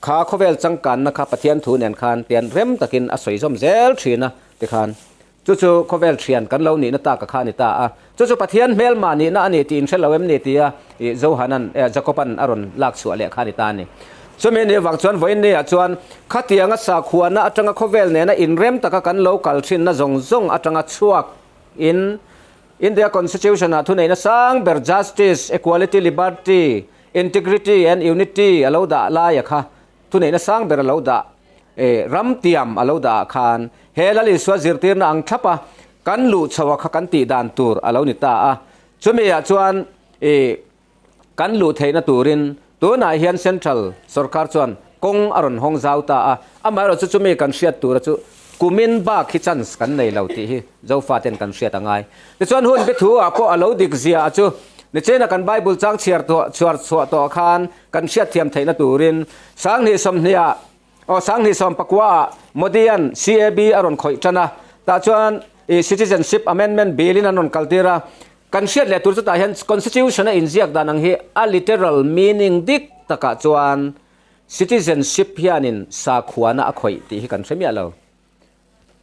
kha khawvel changkanna kha Pathian thu nen khan tian rem takin a sawi zawm zel thin a tikhan chu chu khawvel thian kan lo nihna tak a kha a ni ta a. Chu chu Pathian hmelma nihna a ni tih in hre lo em ni tia ih Johanan eh Jakoban a rawn lak chhuah leh kha a ni ta a ni. Chumi ni avang chuan vawiin ni ah chuan khatianga sakhuana atanga khawvel nena inrem taka kan lo kal thinna zawng zawng atanga chhuak in India Constitution ah thuneihna sang ber Justice, Equality, Liberty, Integrity and Unity a lo dah lai a kha thuneihna sang ber a lo dah eh ram tiam a lo dah ah khan he Lal Isua zirtirna ang thlap a kan luh chho a kha kan tih dan tur a lo ni ta a. Chumi ah chuan eh Kan luh theihna turin tunah hian Central sorkar chuan kawng a rawn hawng zau ta a, amaherawhchu chumi kan hriat tura chu kumin bak hi chance kan nei lo tih hi Zofaten kan hriat a ngai. Tichuan hun biathu ah pawh a lo dik zia a chu nichina kan Bible chang chhiar tawh chhuar chhuah tawh khan kan hriatthiam theihna turin Sanghnih sawmhnih ah aw Sanghnih sawmpakua ah Modi-a'n CAB a rawn khawih tan a, tah chuan i Citizenship Amendment Bill in an rawn kaltir a, Kan hriat leh tur chutah hian Constitution a inziak dan ang hi a literal meaning dik takah chuan citizenship hianin sakhuana a khawih tih hi kan hre miah lo.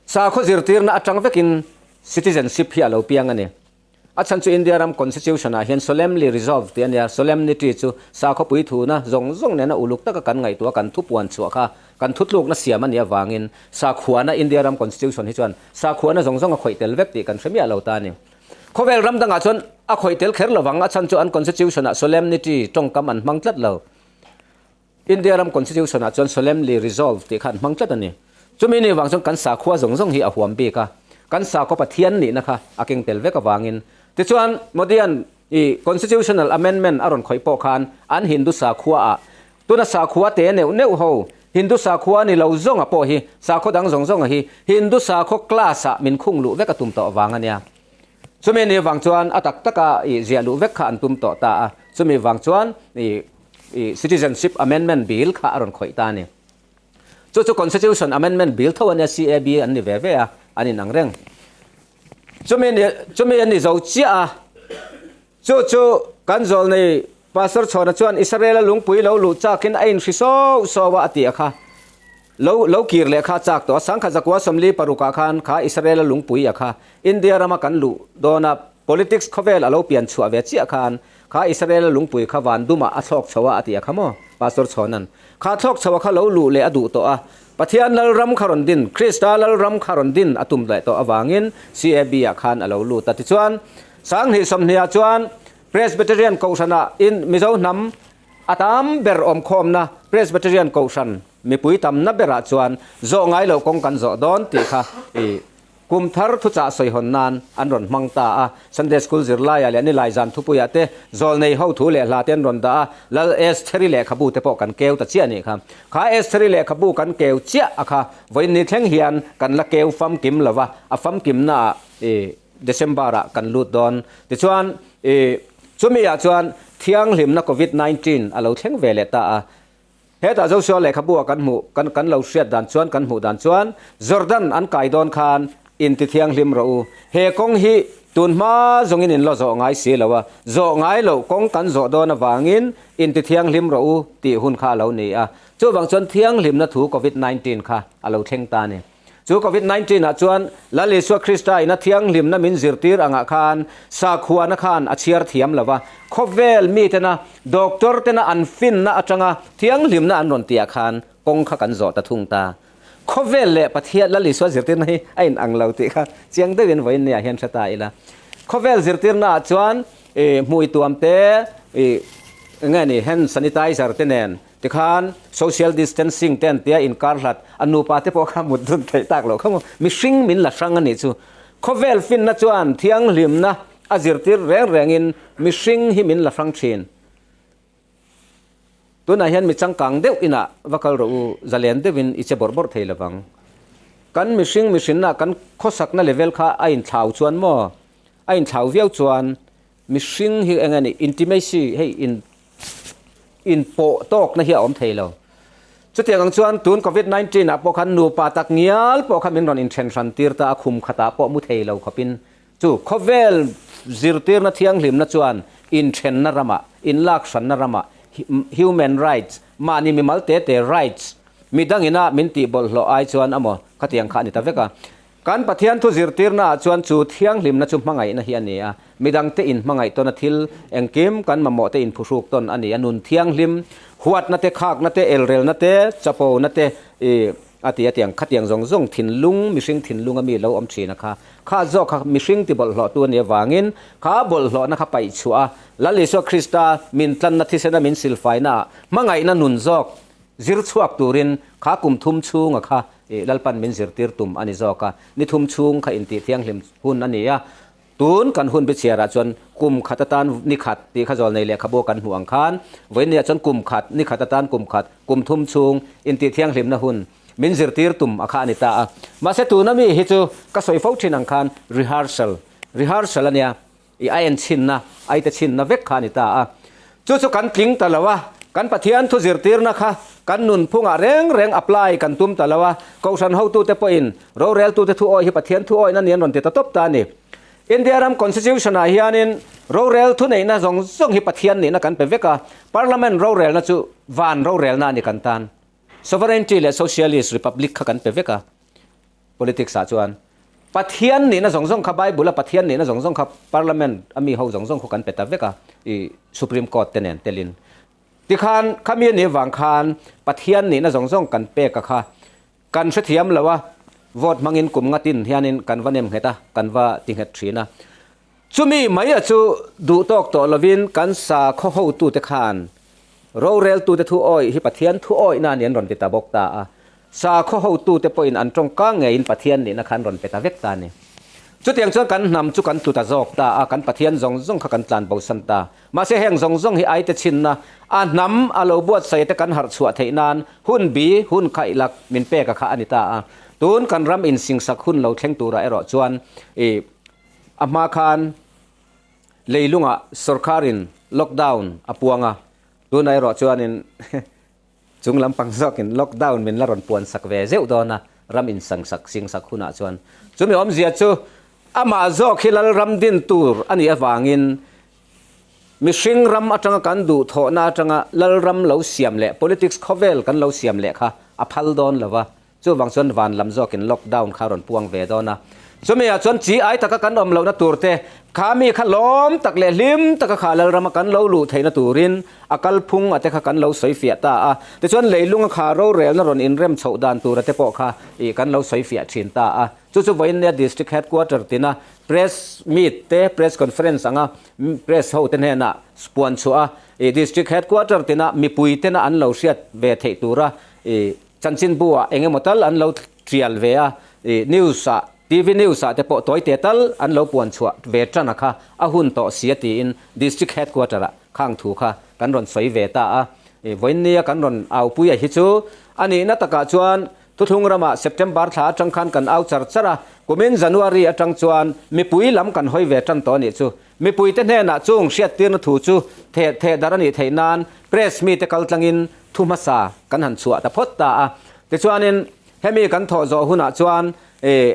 Sakhaw zirtirna atang vekin citizenship hi a lo piang a ni. A chhan chu India ram Constitution ah hian solemnly resolved tih a nia, solemnity chu sakhaw puithuna zawng zawng nena uluk taka kan ngaihtuah kan thupuan chhuah kha kan thutlukna siam a nih avangin sakhuana India ram Constitution hi chuan sakhuana zawng zawng a khawih tel vek tih kan hre miah lo ta a ni. Khawvel ram dangah chuan a khawih tel kher lovang, a chhan chu an constitution-ah solemnity tawngkam an hmang tlat lo. India ram constitution-ah chuan solemnly resolve tih kha an hmang tlat a ni. Chumi ni vang chuan kan sakhua zawng zawng hi a huam bik a, kan sakhaw Pathian nihna kha a keng tel vek avangin. Tichuan, Modi-a'n i constitutional amendment a rawn khawih pawh khan an Hindu sakhua-ah tuna sakhua te neuh neuh ho, Hindu sakhua ni lo zawnga pawh hi sakhaw dang zawng zawnga hi Hindu sakhaw class-ah min khung luh vek a tum tawh vang a nia. Chumi ni vang chuan a tak taka i ziah luh vek kha an tum tawh ta a, chumi vang chuan i i Citizenship Amendment Bill kha a rawn khawih ta a ni. Chu chu Constitution Amendment Bill tho a nia, CAB an ni ve ve a, an inang reng. Chumi ni chumi an ni zo chiah a, chu chu kan zawl nei Pastor Chhawna chuan Israel-a lungpui lo luh chakin a inhri sauh sauh a a ti a kha. Lo lo kir leh kha chak tawh a, sangkhat zakua sawmli parukah khan kha Israel-a lungpui a kha India rama kan luh dawna politics khawvel a lo pian chhuah ve chiah khan kha Israel-a lungpui kha van dumah a thlawk chho a a ti a kha maw Pastor Chhawna'n kha thlawk chho a kha lo luh leh a duh tawh a, Pathian Lalram kha rawn din, Krista Lalram kha rawn din a tum leh tawh avangin CAB-ah khan a lo lut a. Tichuan, Sanghnih sawmhnih-ah chuan Presbyterian Kohhranah in Mizo hnam a tam ber awmkhawmna Presbyterian Kohhran mipui tamna berah chuan zawh ngai loh kawng kan zawh dawn tih kha i kum thar thuchah sawihawn nan an rawn hmang ta a. Sunday School zirlaiah leh nilai zan thupuiah te zawlnei ho thu leh hla te an rawn dah a, Lal Estheri lehkhabu te pawh kan keu ta chiah a nih kha. Kha Estheri lehkhabu kan keu chiah a kha vawiin ni thleng hian kan la keu famkim lo va, a famkimnaah i December ah kan lut dawn. Tichuan i chumi ah chuan thianghlimna Covid 19 a lo thleng ve leh ta a. Hetah Joshua lehkhabu ah kan hmuh kan kan lo hriat dan chuan kan hmuh dan chuan Jordan an kai dawn khan in ti thianghlim rawh u. He kawng hi tun hma zawngin in la zawh ngai si lo a, zawh ngai loh kawng kan zawh dawn avangin in ti thianghlim rawh u tih hun kha a lo ni a. Chuvang chuan thianghlimna thu Covid 19 kha a lo thleng ta a ni. Chu Covid 19 ah chuan Lal Isua Krista in a thianghlimna min zirtir angah khan sakhuana khan a chhiar thiam lo va, khawvel mitena doctor tena an finna atanga thianghlimna an rawn tihah khan kawng kha kan zawh ta thung ta. Khawvel leh Pathian Lal Isua zirtirna hi a in ang lo tih kha chiang deuhin vawiin ni ah hian hre ta ila. Khawvel zirtirna ah chuan hmui tuam te, enge ni hand sanitizer te nen Tikhan social distancing te an tia inkar hlat a nupa te pawh kha mut dun theih tak loh kha maw. Mihring min la hrang a nih chu. Khawvel finna chuan thianghlimna a zirtir reng rengin mihring hi min la hrang thin. Tunah hian mi changkang deuh inah va kal rawh u, zalen deuhin i che bawrh bawrh thei lovang. Kan mihring mihrinna kan khawsakna level kha a inthlau chuan maw? A inthlau viau chuan Mihring hi eng a ni? Intimacy hei in inpawh tawkna hi a awm thei lo. Chutiang ang chuan tun Covid 19 ah pawh khan nupa tak ngial pawh kha min rawn inthen hran tir ta a, khum khatah pawh mu thei lo khawpin chu khawvel zirtirna thianghlimna chuan inthenna ramah, inlak hranna ramah human rights, mahni mimal te te rights, midangina min tih bawlhhlawh ai chuan amaw khatiang kha a ni ta vek a. Kan Pathian thu zirtirnaah chuan chu thianghlimna chu hmangaihna hi a ni a, midangte inhmangaih tawn a thil engkim kan mamawhte inphuhruk tawn a ni a, nun thianghlim, huatna te, khakna te, elrelna te, chapona te i a ti a tiang khatiang zawng zawng thinlung, mihring thinlung a mi lo awm thin a kha, kha zawk kha mihring ti bawlhhlawhtu a nih avangin kha bawlhhlawhna kha paih chhuah a, Lal Isua Krista min tlanna thisena min silfainaah hmangaihna nun zawk zir chhuak turin kha kum thum chhunga kha Ih, Lalpan min zirtir tum a ni zawk a, ni thum chhung kha intih thianghlim hun a ni a, tun kan hun bichhiarah chuan kum khat atan ni khat tih kha zawlnei lehkhabu kan hmuh ang khan vawiinniah chuan kum khat, ni khat atan kum khat, kum thum chhung intih thianghlimna hun min zirtir tum a kha a ni ta a. Mahse tuna mi hi chu ka sawi fo thin ang khan rehearsal, rehearsal a nia. I a en chhinna, a ite chhinna vek kha a ni ta a. Chu chu kan tling ta lo a, kan Pathian thu zirtirna kha kan nunphungah reng reng apply kan tum ta lo a, Kohhran hotute pawhin roreltute thu awih hi Pathian thu awihna ni an rawn ti ta tawp ta a ni. India ram Constitution-ah hianin rorel thuneihna zawng zawng hi Pathian nihna kan pe vek a, Parliament rorelna chu van rorelna a ni kan tan. Sovereignty leh Socialist Republic kha kan pe vek a. Politics ah chuan Pathian nihna zawng zawng kha Bible a Pathian nihna zawng zawng kha Parliament a mi ho zawng zawng khu kan pe ta vek a i Supreme Court te nen telin. Tikhan khami a nih vang khan Pathian nihna zawng zawng kan pek a kha kan hrethiam lo a vote hmangin kum ngatin hianin kan va nem nghet a kan va ti nghet thin a. Chumi mai a chu duh tawk tawh lovin kan sakhaw hotute khan roreltute thu awih hi Pathian thu awihna a ni an rawn ti ta bawk ta a. Sakhaw hotute pawhin an tawngka ngeiin Pathian nihna kha an rawn pe ta vek ta a ni. Chutiang chuan kan hnam chu kan tlu ta zawk ta a, kan Pathian zawng zawng kha kan tlan bosan ta. Mahse heng zawng zawng hi aite chhinna a hnam a lo buatsaih te kan harh chhuah theih nan hun bi, hun khaihlak min pek a kha a ni ta a. Tun kan ram insingsak hun lo thleng turah erawh chuan i a hma khan leilungah sorkarin lockdown a puang a, tunah erawh chuanin Chung lampang zawkin lockdown min la rawn puan sak ve zeuh dawn a, ram insangsak singsak hunah chuan. Chumi awmzia chu amah zawk hi Lalram din tur a nih avangin mihring ram atanga kan duhthawhna atanga Lalram lo siam leh politics khawvel kan lo siam leh kha a phal dawn lo va, Chuvang chuan van lam zawkin lockdown kha rawn puang ve dawn a. Chumi ah chuan chi ai taka kan awm lohna tur te, kha mi kha lawm tak leh hlim taka kha Lalrama kan lo luh theihna turin a kalphung a te kha kan lo sawi fiah ta a. Tichuan leilunga kha rorelna rawn inrem chhoh dan tura te pawh kha ih kan lo sawi fiah thin ta a. Chu chu vawiin District Headquarter tina Press meet te, Press Conference anga Press ho te hnenah puan chhuah a, ih District Headquarter tina mipui tena an lo hriat ve theih tura ih Chanchinbu ah eng emaw tal an lo tial ve a, ih news ah, TV news ah te pawh tawi te tal an lo puan chhuah ve tan a kha a hun tawh si a tiin District Headquarter ah khang thu kha kan rawn sawi ve ta a. Ih vawiinnia kan rawn aupui a hi chu a nihna takah chuan Thuthlung ramah September thla atang khan kan au char char a, kumin January atang chuan mipui lam kan hawi ve tan tawh a nih chu. Mipuite hnenah chung hriattirna thu chu theh theh darh a nih theih nan press mite kaltlangin thu hmasa kan han chhuah ta phawt ta a. Tichuanin hemi kan thawh zawh hunah chuan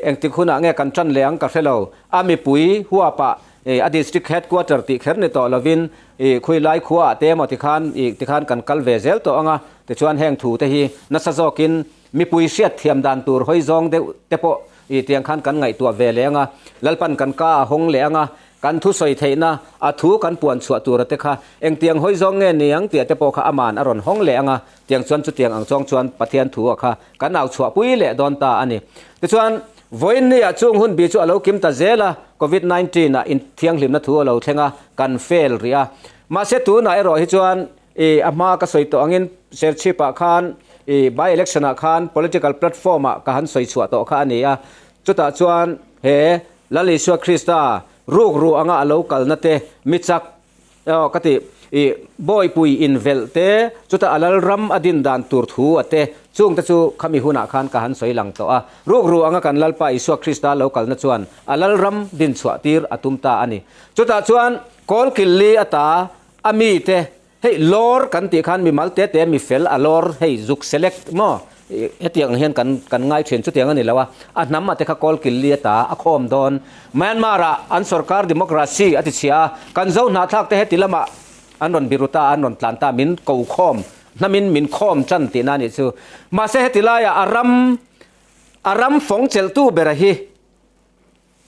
engtik hunah nge kan tan leh ang ka hre lo. A mipui huapah a district headquarter tih kher ni tawh lovin khuilai khuaah te emaw tikhan tikhan kan kal ve zel tawh ang a. Tichuan heng thu te hi nasa zawkin mipui hriatthiam dan tur hawi zawng deuh te pawh tiang khan kan ngaihtuah ve leh ang a. Lalpan kan ka a hawng leh ang a. Kan thu sawi theihna, a thu kan puan chhuah tura te kha engtiang hawi zawng nge ni ang tih te pawh kha aman a rawn hawng leh ang a, tiang chuan chutiang ang chawng chuan Pathian thu a kha kan au chhuah pui leh dawn ta a ni. Tichuan, vawiin ni ah chung hun bi chu a lo kim ta zel a, Covid 19 ah inthianghlimna thu a lo thleng a, kan fail rih a. Mahse tunah erawh hi chuan i a hma ka sawi tawh angin Serchhip ah khan i by election ah khan political platform ah ka han sawi chhuah tawh kha a ni a, chutah chuan he Lal Isua Krista rukru anga a lo kalna te, mi chak aw ka ti, i bawihpui invelh te, chutah a lal ram a din dan tur thu a te, chung te chu khami hunah khan ka han sawi lang tawh a. Rukru anga kan Lalpa Isua Krista lo kalna chuan a lal ram din chhuah tir a tum ta a ni. Chutah chuan kawl killi ata a mite Hei lawr kan tih khan mimal te te mi fel a lawr hei zuk select maw hetiang hian kan kan ngai thin chutiang a ni lo a, a hnam a te kha kawl killi a ta a khawm dawn. Myanmar ah an sorkar democracy a ti chhia a, kan zo hnahthlak te heti lamah an rawn biru ta an rawn tlan ta min ko khawm hnamin min khawm chan tihna a nih chu. Mahse heti laiah a ram a ram fawng chelhtu bera hi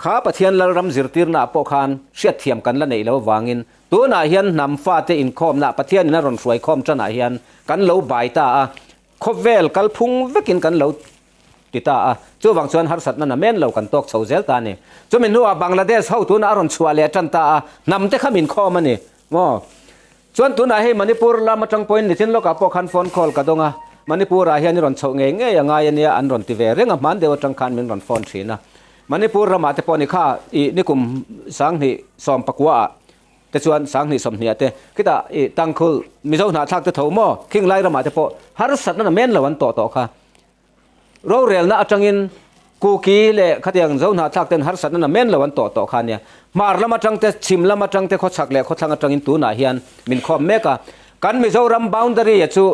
Kha Pathian Lalram zirtirnaah pawh khan hriatthiam kan la neih lo avangin tunah hian hnam fate inkhawmnaah Pathianin a rawn hruaikhawm tanah hian kan lo bai ta a, khawvel kalphung vekin kan lo ti ta a, chuvang chuan harsatna namen lo kan tawk chho zel ta a ni. Chumi hnuah Bangladesh ho tunah a rawn chhuah leh tan ta a, hnamte kha min khawm a ni maw? Chuan tunah hei Manipur lam atang pawhin nichin lawkah pawh khan phone call ka dawng a, Manipur ah hian i rawn chhoh ngei ngei a ngai a nia an rawn ti ve reng a, hman deuh atang khan min rawn phone thin a. Manipur ramah te pawh ni kha i nikum sanghnih sawmpakua ah te chuan sanghnih sawmhnih ah te khitah i tangkhul Mizo hnahthlak te tho maw khing lai ramah te pawh harsatna na men lo an tawh tawh kha. Rorelna atangin Kuki leh khatiang zo hnahthlak ten harsatna na men lo an tawh tawh kha a nia. Hmar lam atang te, chhim lam atang te, khawchhak leh khawthlang atangin tunah hian min khawm mek a. Kan Mizoram boundary a chu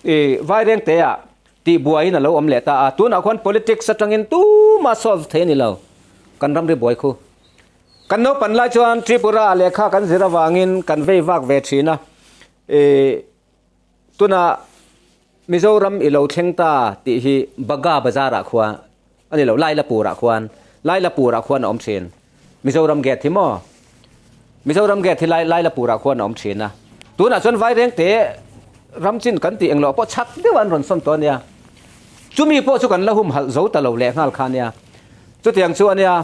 i Vairengte ah tihbuaiin a lo awm leh ta a. Tunah khuan politics atangin tumah solve thei a ni lo. Kan ramri buai khu. Kan naupan lai chuan Tripura ah lehkha kan zir avangin kan vei vak ve thin a. I Tunah Mizoram i lo thleng ta tih hi Baga Bazar-ah khuan a ni lo, Lailapur-ah khuan, Lailapur-ah khuan a awm thin. Mizoram Gate hi maw? Mizoram Gate hi Lai Lailapur-ah khuan a awm thin a. Tunah chuan Vairengte ram chin kan tih englo pawh chak deuh an rawn sawn tawh a nia. Chumi pawh chu kan la humhalh zo ta lo leh nghal kha a nia. Chutiang chu a nia.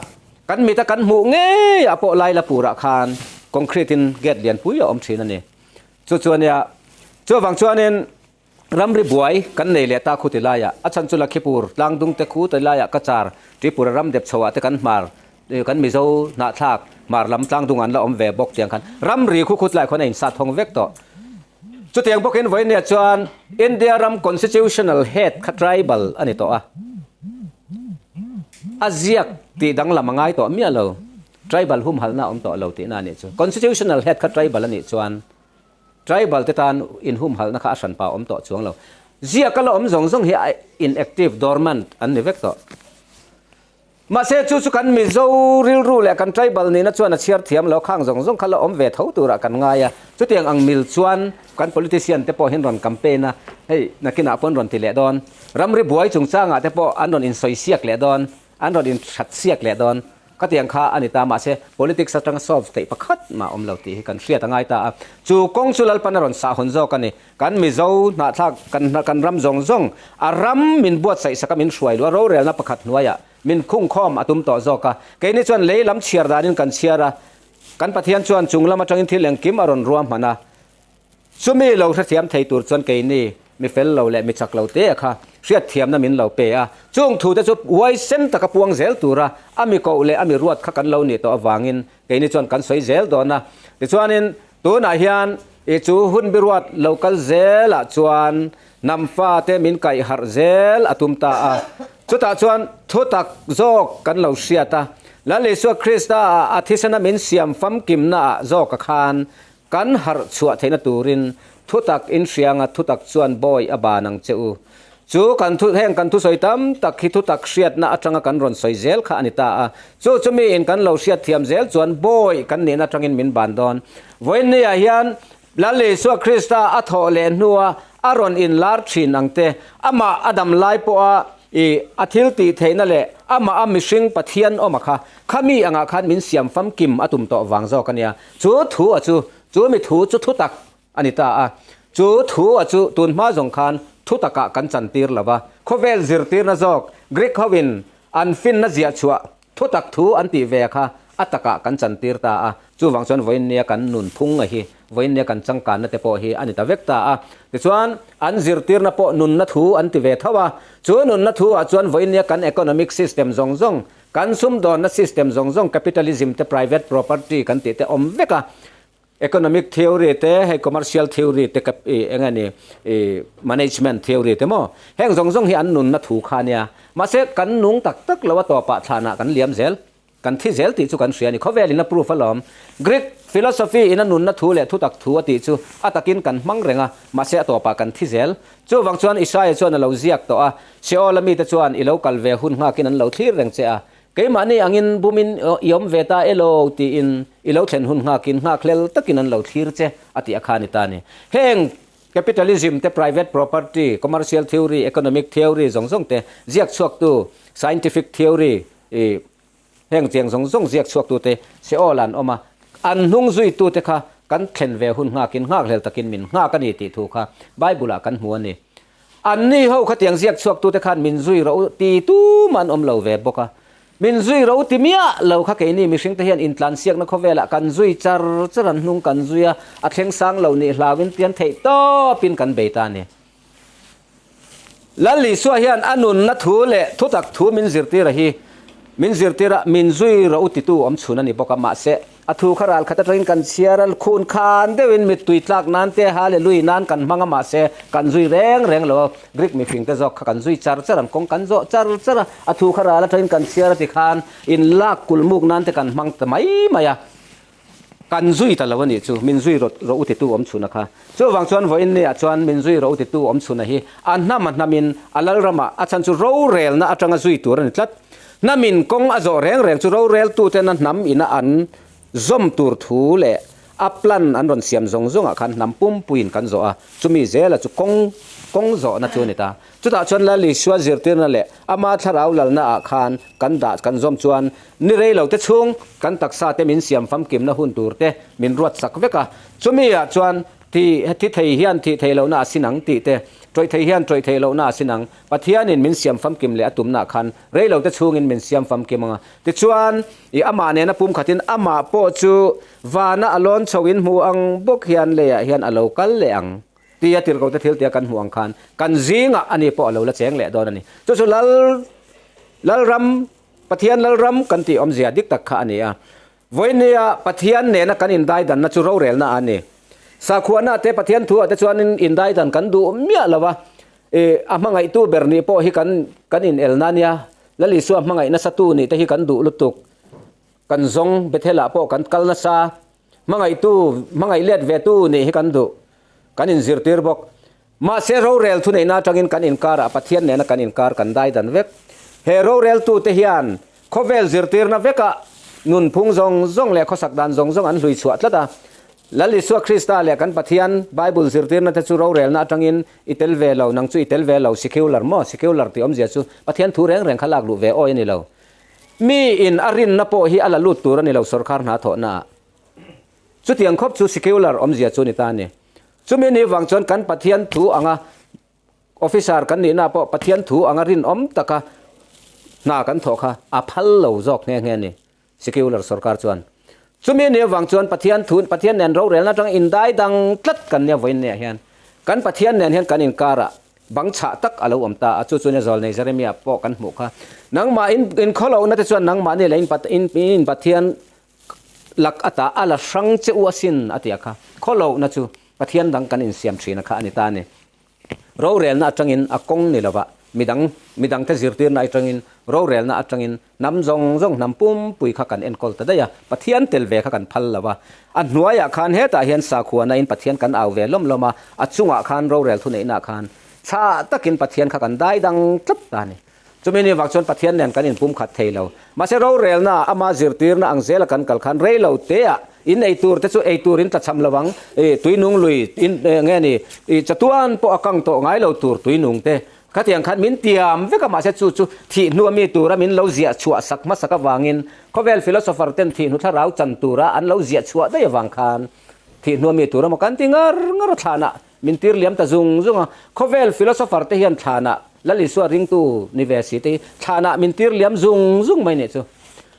Kan mita kan hmuh ngeiah pawh Lailapurah khan concrete in gate lianpui a awm thin a ni. Chu chu a nia. Chuvang chuanin ramri buai kan nei leh ta khu ti laiah a chhan chu Lakhipur tlangdung te khu ti laiah ka char Tripura ram dep chhoah te kan hmar kan Mizo hnahthlak hmar lam tlangdung an la awm ve bawk tiang khan ramri khu khut lai khuan a insat hawng vek tawh. Chutiang bawkin vawinia chuan India ram constitutional head kha tribal a ni tawh a, a ziak tih danglam a ngai tawh miah lo, tribal humhalhna a awm tawh lo tihna a nih chu. Constitutional head kha tribal a nih chuan tribal te tan inhumhalhna kha a hranpa a awm tawh chuang lo. Ziak a la awm zawng zawng hi a inactive, dormant an ni vek tawh. Mahse, chu chu kan Mizo rilru leh kan tribal nihna chuan a chhiar thiam lo, khang zawng zawng kha la awm ve tho turah kan ngai a. Chutiang ang mil chuan kan politician te pawh hian rawn campaign a, hei nakinah pawh an rawn ti leh dawn. Ramri buai chungchangah te pawh an rawn insawi siak leh dawn, an rawn inthat siak leh dawn. Khatiang kha a ni ta, mahse politics atanga solve theih pakhat mah awm lo tih hi kan hriat a ngai ta a. Chu kawng chu Lalpan a rawn sahhawn zawk a ni. Kan Mizo hnahthlak kan kan ram zawng zawng a ram min buatsaih saka min hruai luh a rorelna pakhat hnuaiah min khungkhawm a tum tawh zawk a. Keini chuan lei lam chhiar danin kan chhiar a, kan Pathian chuan chung lam atangin thil engkim a rawn ruah hman a. Chumi lo hrethiam thei tur chuan keini mi fel lo leh mi chak lo te kha hriatthiamna min lo pe a. Chung thu te chu huaisen taka puang zel tura a mi koh leh a mi ruat kha kan lo nih tawh avangin keini chuan kan sawi zel dawn a. Tichuanin Tunah hian i chu hun biruat lo kal zelah chuan hnam fate min kaih harh zel a tum ta a. Chutah chuan thutak zawk kan lo hriat a, Lal Isua Krista ah a thisena min siam famkimna ah zawka khan kan harh chhuah theihna turin thutak inhrianga thutak chuan bawi a ban ang che u. Chu kan thu, heng kan thusawi tam tak hi thutak hriatna atanga kan rawn sawi zel kha a ni ta a. Chu chu miin kan lo hriat thiam zel chuan bawi kan nihna atangin min ban dawn. Vawiinniah hian Lal Isua Krista a thawh leh hnua a rawn inlar thin ang te, amah a dam lai pawha i a thil tih theihna leh amah a mihring Pathian awm a kha, kha mi angah khan min siam famkim a tum tawh vang zawk a nia. Chu thu a chu, chu mi thu chu thutak A ni ta a, chu thu a chu tun hma zawng khan thu takah kan chantir lo va, khawvel zirtirna zawk Greek hoin an finna ziah chhuah thu tak thu an tih ve kha a takah kan chantir ta a, chuvang chuan vawiinnia kan nun phung a hi, vawiinnia kan changkanna te pawh hi a ni ta vek ta a. Tichuan, an zirtirna pawh nunna thu an ti ve tho a, chu nunna thu ah chuan vawiinnia kan economic system zawng zawng, kan sumdawnna system zawng zawng capitalism te private property kan tih te awm vek a, Economic theory te, hei commercial theory te ka i eng nge ni i management theory te maw? Heng zawng zawng hi an nunna thu kha nia. Mahse kan nung tak tak lo a tawpah thlanah kan liam zel, kan thi zel tih chu kan hria a ni. Khawvel in a proof alawm. Greek philosophy in a nunna thu leh thutak thu a tih chu a takin kan hmang reng a, mahse a tawpah kan thi zel. Chuvang chuan Isaiah chuan a lo ziak tawh a, Sheol a mite chuan i lo kal ve hun nghakin an lo thlir reng che a, Keimahni angin bumin i awm ve ta elo tiin i lo thlen hun nghakin nghakhlel takin an lo thlir che a tih a kha a ni ta a ni. Heng capitalism te, private property, commercial theory, economic theory zawng zawng te ziak chhuaktu, scientific theory i heng chiang zawng zawng ziak chhuaktu te Seol an awm a, an hnung zuitu te kha kan thlen ve hun nghakin nghakhlel takin min nghak a ni tih thu kha Bible ah kan hmu a ni. Anni ho khatiang ziak chhuaktute khan min zui ro ti tum an awm lo ve bawk a. Min zui ro ti miah lo kha keini mihringte hian intlansiakna khawvelah kan zui char char an hnung kan zui a, a thleng sang lo nih hlauin pian theih tawpin kan bei ta a ni. Lal Isua hian a nunna thu leh thutak thu min zirtir a hi min zirtir a, min zui ro titu awm chhun a ni bawk a, mahse, A thu kha ral khat atangin kan chhiar a, khun khan deuhin mittui tlak nan te, hallelujah nan kan hmang a, mahse kan zui reng reng lo a, Greek mifing te zawk kha kan zui char char ang, kawng kan zawh char char a, a thu kha ral atangin kan chhiar a tikhan in lak kulh muk nan te kan hmang ta mai mai a, kan zui ta lo a nih chu, min zui rawt rawh u titu awm chhun a kha. Chuvang chuan vawiin ni ah chuan min zui rawh u titu awm chhun a hi a hnam a hnamin a lalramah a chhan chu rorelna atanga zui tur a ni tlat. Hnamin kawng a zawh reng reng chu roreltuten a hnam ina an zawm tur thu leh a plan an rawn siam zawng zawngah khan hnam pumpuiin kan zawh a, chumi zela chu kawng kawng zawhna chu a ni ta. Chutah chuan Lal Isua zirtirna leh ama thlarau lalna ah khan kan dah kan zawm chuan ni rei lo te chhung kan taksa te min siam famkimna hun tur te min ruat sak vek a, chumi ah chuan. Thi thi thei hian thih theih lohna a sin ang tih te, tawih thei hian tawih theih lohna a sin ang. Pathianin min siam famkim leh a tumnah khan rei lo te chhungin min siam famkim ang a. Tichuan, i amah nena pumkhatin amah pawh chu vana a lawn chho in hmu ang bawk hian leiah hian a lo kal leh ang tia tirhkohte thil tia kan hmuh ang khan kan zingah ani pawh a lo la cheng leh dawn a ni. Chu chu Lal Lalram, Pathian Lalram kan tih awmzia dik tak kha a ni a. Vawinia Pathian nena kan indaidanna chu rorelna a ni. Sakhuana te Pathian thu ah te chuanin indaidan kan duh miah lo a, i a hmangaihtu ber nih pawh hi kan kan inelna a nia. Lal Isua hmangaih nasa tu nih te hi kan duh lutuk. Kan zawng Bethel ah pawh kan kal nasa. Hmangaihtu, hmangaih let ve tu nih hi kan duh. Kan inzirtir bawk. Mahse rorel thuneihna atangin kan inkarah Pathian nena kan inkar kan daidan vek. He roreltute hian khawvel zirtirna vekah nunphung zawng zawng leh khawsak dan zawng zawng an hlui chhuah tlat a. Lal Isua Krista leh kan Pathian Bible zirtirna te chu rorelna atangin i tel ve lo, nang chu i tel ve lo, secular maw? Secular tih awmzia chu Pathian thu reng reng kha lak luh ve awi a ni lo. Mi in a rinna pawh hi a la lut tur a ni lo sawrkar hna thawhnaah. Chutiang khawp chu secular awmzia chu ni ta a ni. Chumi ni vang chuan kan Pathian thu anga officer kan nihna pawh Pathian thu anga rinawm taka hna kan thawh kha a phal lo zawk nghe nghe a ni, secular sorkar chuan. Chumi ni avang chuan Pathian thu, Pathian nen rorelna atanga indai dang tlat kan nia vawiin nia hian kan Pathian nen hian kan inkarah bang chhah tak a lo awm ta a, chu chu nia Zawlnei Jeremia pawh kan hmuh kha. Nangmah in inkhawlohna te chuan nangmahni leh in Pathian Lak ata a la hrang che u asin a ti a kha. Khawlohna chu Pathian dang kan insiam thina kha a ni ta a ni. Rorelna atangin a kawng ni lova, midang midangte zirtirna atangin rorelna atangin hnam zawng zawng hnam pumpui kha kan enkawl ta daih a, Pathian tel ve kha kan phal lo va. A hnuaiah khan hetah hian sakhuana in Pathian kan au ve lawm lawm a, a chungah khan rorel thuneihna khan chhah takin Pathian kha kan dai dang tlat ta a ni. Chumi ni vak chuan Pathian nen kan inpum khat thei lo. Mahse rorelna ama zirtirna ang zela kan kal khan rei lo teah in ei tur te chu ei tur in tlachham lo ang, i tuinung lui in nge ni, i chatuan pawh a kang tawh ngai lo tur tuinung te khatiang khan min tiam vek a, mahse chu chu thih hnu a mi tura min lo ziah chhuah sak hmasak avangin khawvel philosopher ten thih hnu thlarau chan tura an lo ziah chhuah daih avang khan thih hnu a mi tur emaw kan ti ngar ngar a thlanah Min tir liam ta zung zung a, khawvel philosopher te hian thlanah Lal Isua ringtu ni ve si te hi thlanah min tir liam zung zung mai nih chu.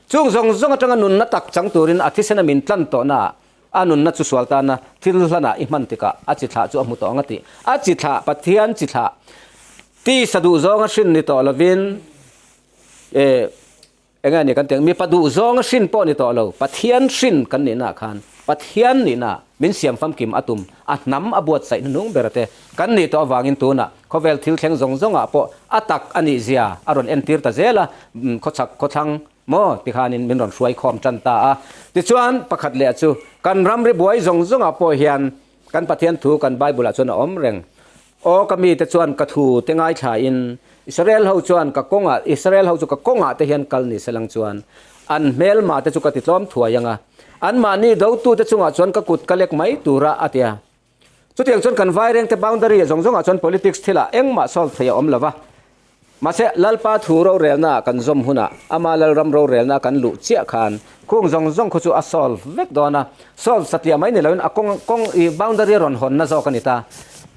Chung zawng zawng atanga nunna tak chang turin a thisena min tlan tawhna ah a nunna chu sual tana thil hlanah i hman tikah a chi thlah chu a hmu tawh ang a tih. A chi thlah, Pathian chi thlah tisa duh zawnga hrin ni tawh lovin eh Eng nge ni kan tih ang? Mipa duh zawnga hrin pawh ni tawh lo, Pathian hrin kan nihnaah khan Pathian nihna min siam famkim a tum, a hnam a buatsaih hnuhnung ber te kan nih tawh avangin tunah khawvel thil thleng zawng zawngah pawh a tak a nih zia a rawn entir ta zel a, khawchhak khawthlang maw tikhanin min rawn hruai khawm tan ta a. Tichuan pakhat leh chu kan ramri buai zawng zawngah pawh hian kan Pathian thu kan Bible-ah chuan a awm reng. Aw ka mite chuan ka thu te ngaithla in Israel ho chuan ka kawngah Israel ho chu ka kawngah te hian kal ni selang chuan an hmelma te chu ka ti tlawm thuai ang a, anmahni dotu te chungah chuan ka kut ka lek mai tura a ti a. Chutiang chuan kan vairengte boundary zawng zawngah chuan politics thilah engmah solve thei a awm lo va. Mahse, Lalpa thu rorelna kan zawm hunah, ama Lalram rorelna kan luh chiah khan khung zawng zawng khu chu a solve vek dawn a. Solve satliah mai ni loin a kawng kawng i boundary a rawn hawnna zawk a ni ta.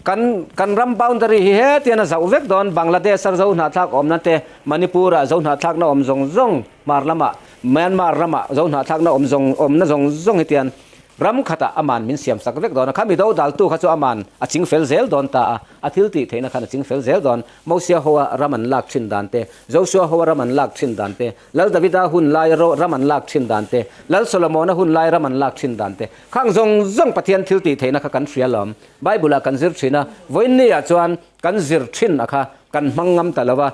Kan kan ram boundary hi hetian a zauh vek dawn, Bangladesh a zo hnahthlak awmna te, Manipur ah zo hnahthlakna awm zawng zawng, Hmar lamah, Myanmar ramah zo hnahthlakna awm zawng awmna zawng zawng hetian Ram khatah aman min siam sak vek dawn a, kha mi do daltu kha chu aman a ching fel zel dawn ta a, a thil tih theihna khan a ching fel zel dawn. Mosia hoa ram an lak thin dan te, Joshua hoa ram an lak thin dan te, Lal Davida hun lai ram an lak thin dan te, Lal Solomona hun lai ram an lak thin dan te, khang zawng zawng Pathian thil tih theihna kha kan hria lawm. Bible-ah kan zir thin a, vawiinni-ah chuan kan zir thin a kha kan hmang ngam ta lo a,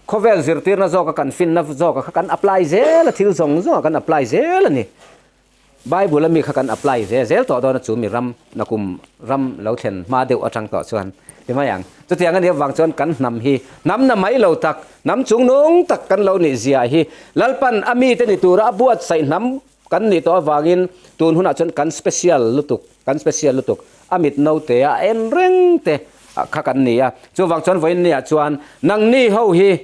khawvel zirtirna zawka kan finna zawka kha kan apply zel a, thil zawng zawngah kan apply zel a ni. Bible a mi kha kan apply ve zel tawh dawn a chu mi ram nakum ram lo thlen hma deuh atang tawh chuan ti mai ang. Chutiang a nih avang chuan kan hnam hi hnam na mai lo tak, hnam chungnung tak kan lo nih zia hi Lalpan a mite ni tura a buatsaih hnam kan nih tawh avangin tun hunah chuan kan special lutuk, kan special lutuk a mit note a en reng te kha kan ni a. Chuvang chuan vawiinniah chuan nangni ho hi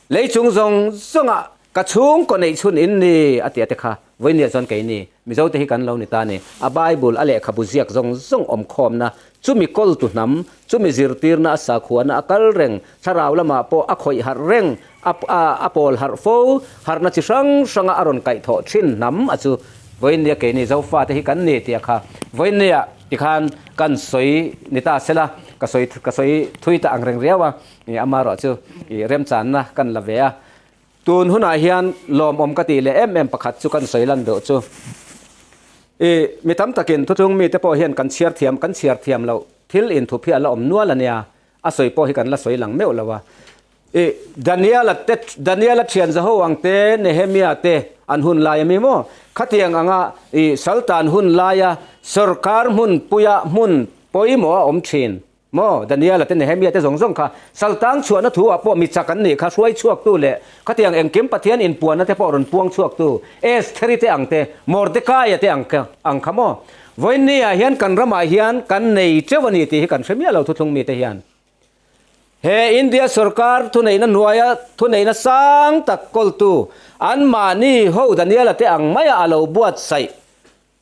lei chung zawng zawngah Ka chhungkaw neih chhun in ni a ti a te kha vawinia chuan keini Mizote hi kan lo ni ta a ni. A Bible, a lehkhabu ziak zawng zawng awm khawmna, chumi kawltu hnam, chumi zirtirna a sakhuana a kal reng, thlarau lamah pawh a khawih harh reng, a a pawl harh fo, harhna chi hrang hranga a rawn kaihthawh thin hnam a chu vawiinnia keini Zofate hi kan ni tih a kha vawiinnia tikhan kan sawi ni ta sela, ka sawi ka sawi thui ta ang reng riau a, amaherawh chu ih remchanna kan la ve a. Tun hunah hian lawmawm ka tih leh em em pakhat chu kan sawi lan deuh chu i mi tam takin thuthlung mite pawh hian kan chhiar thiam kan chhiar thiam loh thil inthup hi a la awm nual a nia, a sawi pawh hi kan la sawi lang meuh lo a. I Daniela te Daniela thian zaho ang te Nehemia te an hun lai a mi maw? Khatiang anga i Saltan hun laia sawrkar hmun puia hmun pawimawh a awm thin Maw, Daniela te Nehemia te zawng zawng kha saltang chhuahna thu ah pawh mi chak an nih kha hruai chhuaktu leh khatiang engkim Pathian inpuanna te pawh rawn puang chhuaktu Estheri te ang te, Mordekaia te ang ang kha maw? Vawiinni ah hian kan ramah hian kan nei teuh a ni tih hi kan hre miah lo thuthlung mite hian. He India sorkar thuneihna hnuaia thuneihna sang tak kawltu anmahni ho Daniela te ang maia a lo buatsaih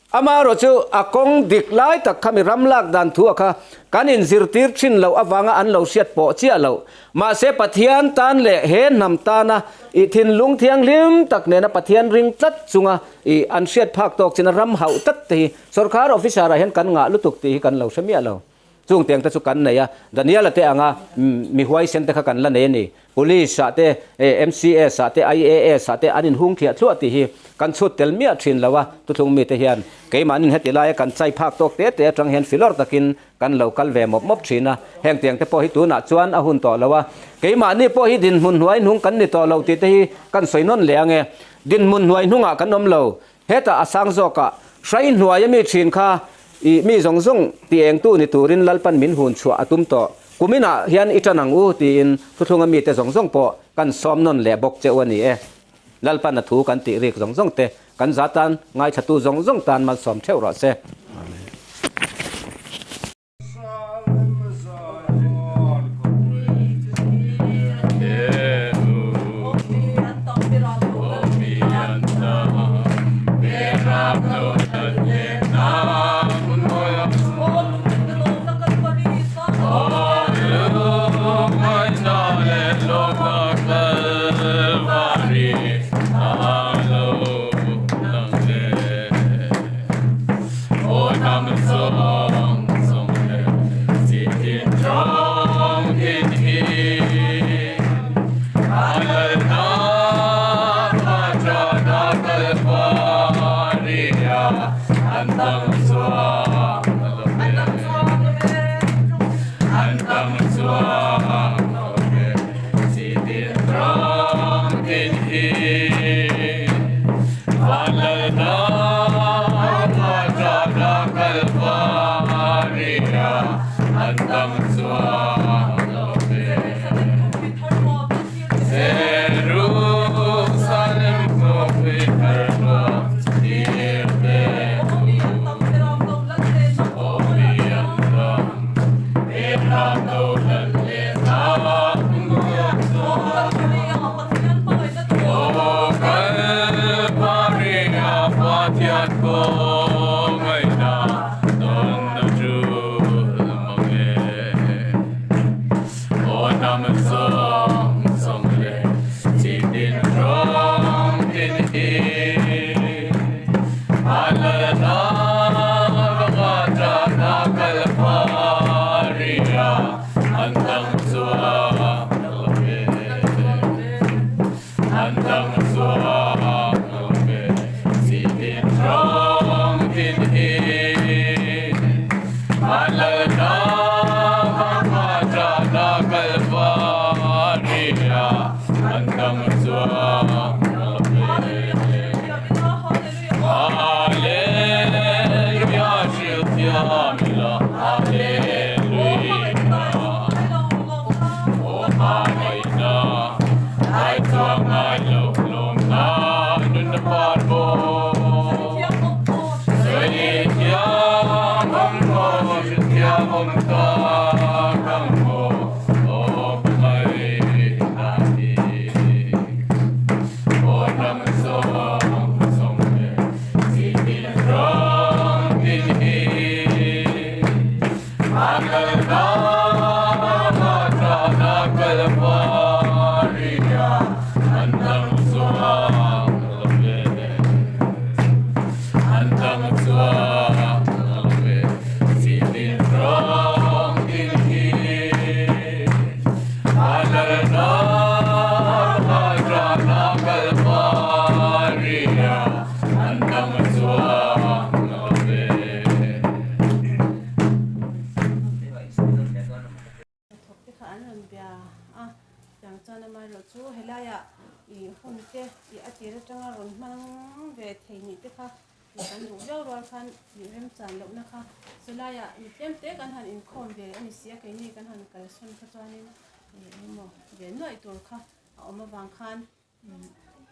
Amaherawh chu a kawng dik lai tak kha mi ram lak dan thu a kha kan inzirtir thin loh avanga an lo hriat pawh chiah loh. Mahse Pathian tan leh he hnam tana i thinlung thianghlim tak nena Pathian ring tlat chunga i an hriat phak tawk chin a ram hauh tlat te hi sawrkar officer ah hian kan ngah lutuk tih hi kan lo hre miah lo. Chung tiang te chu kan nei a, Daniela te anga mi huaisen te kha kan la nei a ni. Police ah te, MCS ah te, IAS ah te an inhung thliah thluah tih hi kan chhut tel miah thin lo a, thuthlung mite hian keimahnin heti laia kan chai phak tawk te te atang hian filawr takin kan lo kal ve mawp mawp thin a, heng tiang te pawh hi tunah chuan a hun tawh lo a, keimahni pawh hi dinhmun hnuai hnung kan ni tawh lo tih te hi kan sawi nawn leh ang e. Dinhmun hnuai hnungah kan awm lo, hetah a sang zawkah hrai hnuaia mi thin kha I mi zawng zawng ti engtu ni turin Lalpan min hun chhuah a tum tawh. Kuminah hian i ṭan ang u tiin thuthlunga mite zawng zawng pawh kan sawm nawn leh bawk che u a ni e. Lalpan a thu kan tih rik zawng zawng te kan za tan ngaithlatu zawng zawng tan malsawm theuh rawh se. Amen. Kalvaria an dang chuang lo ve An dang chuang lo ve Chitin rawng dil hi Vanlalna Vanrana Kalvaria an dang chuang lo ve. Hnathawk te kha an rawn bia a, tiang chuan amaherawh chu helaiah ih hun te ih a tir atanga rawn hmang ve thei nih te kha ih kan duh viau rual khan ih remchan lohna kha chulaiah mi tlem te kan han inkhawm ve a ni si a, keini kan han kalsawn kha chuanin ih engemaw ve nuaih tur kha a awm avang khan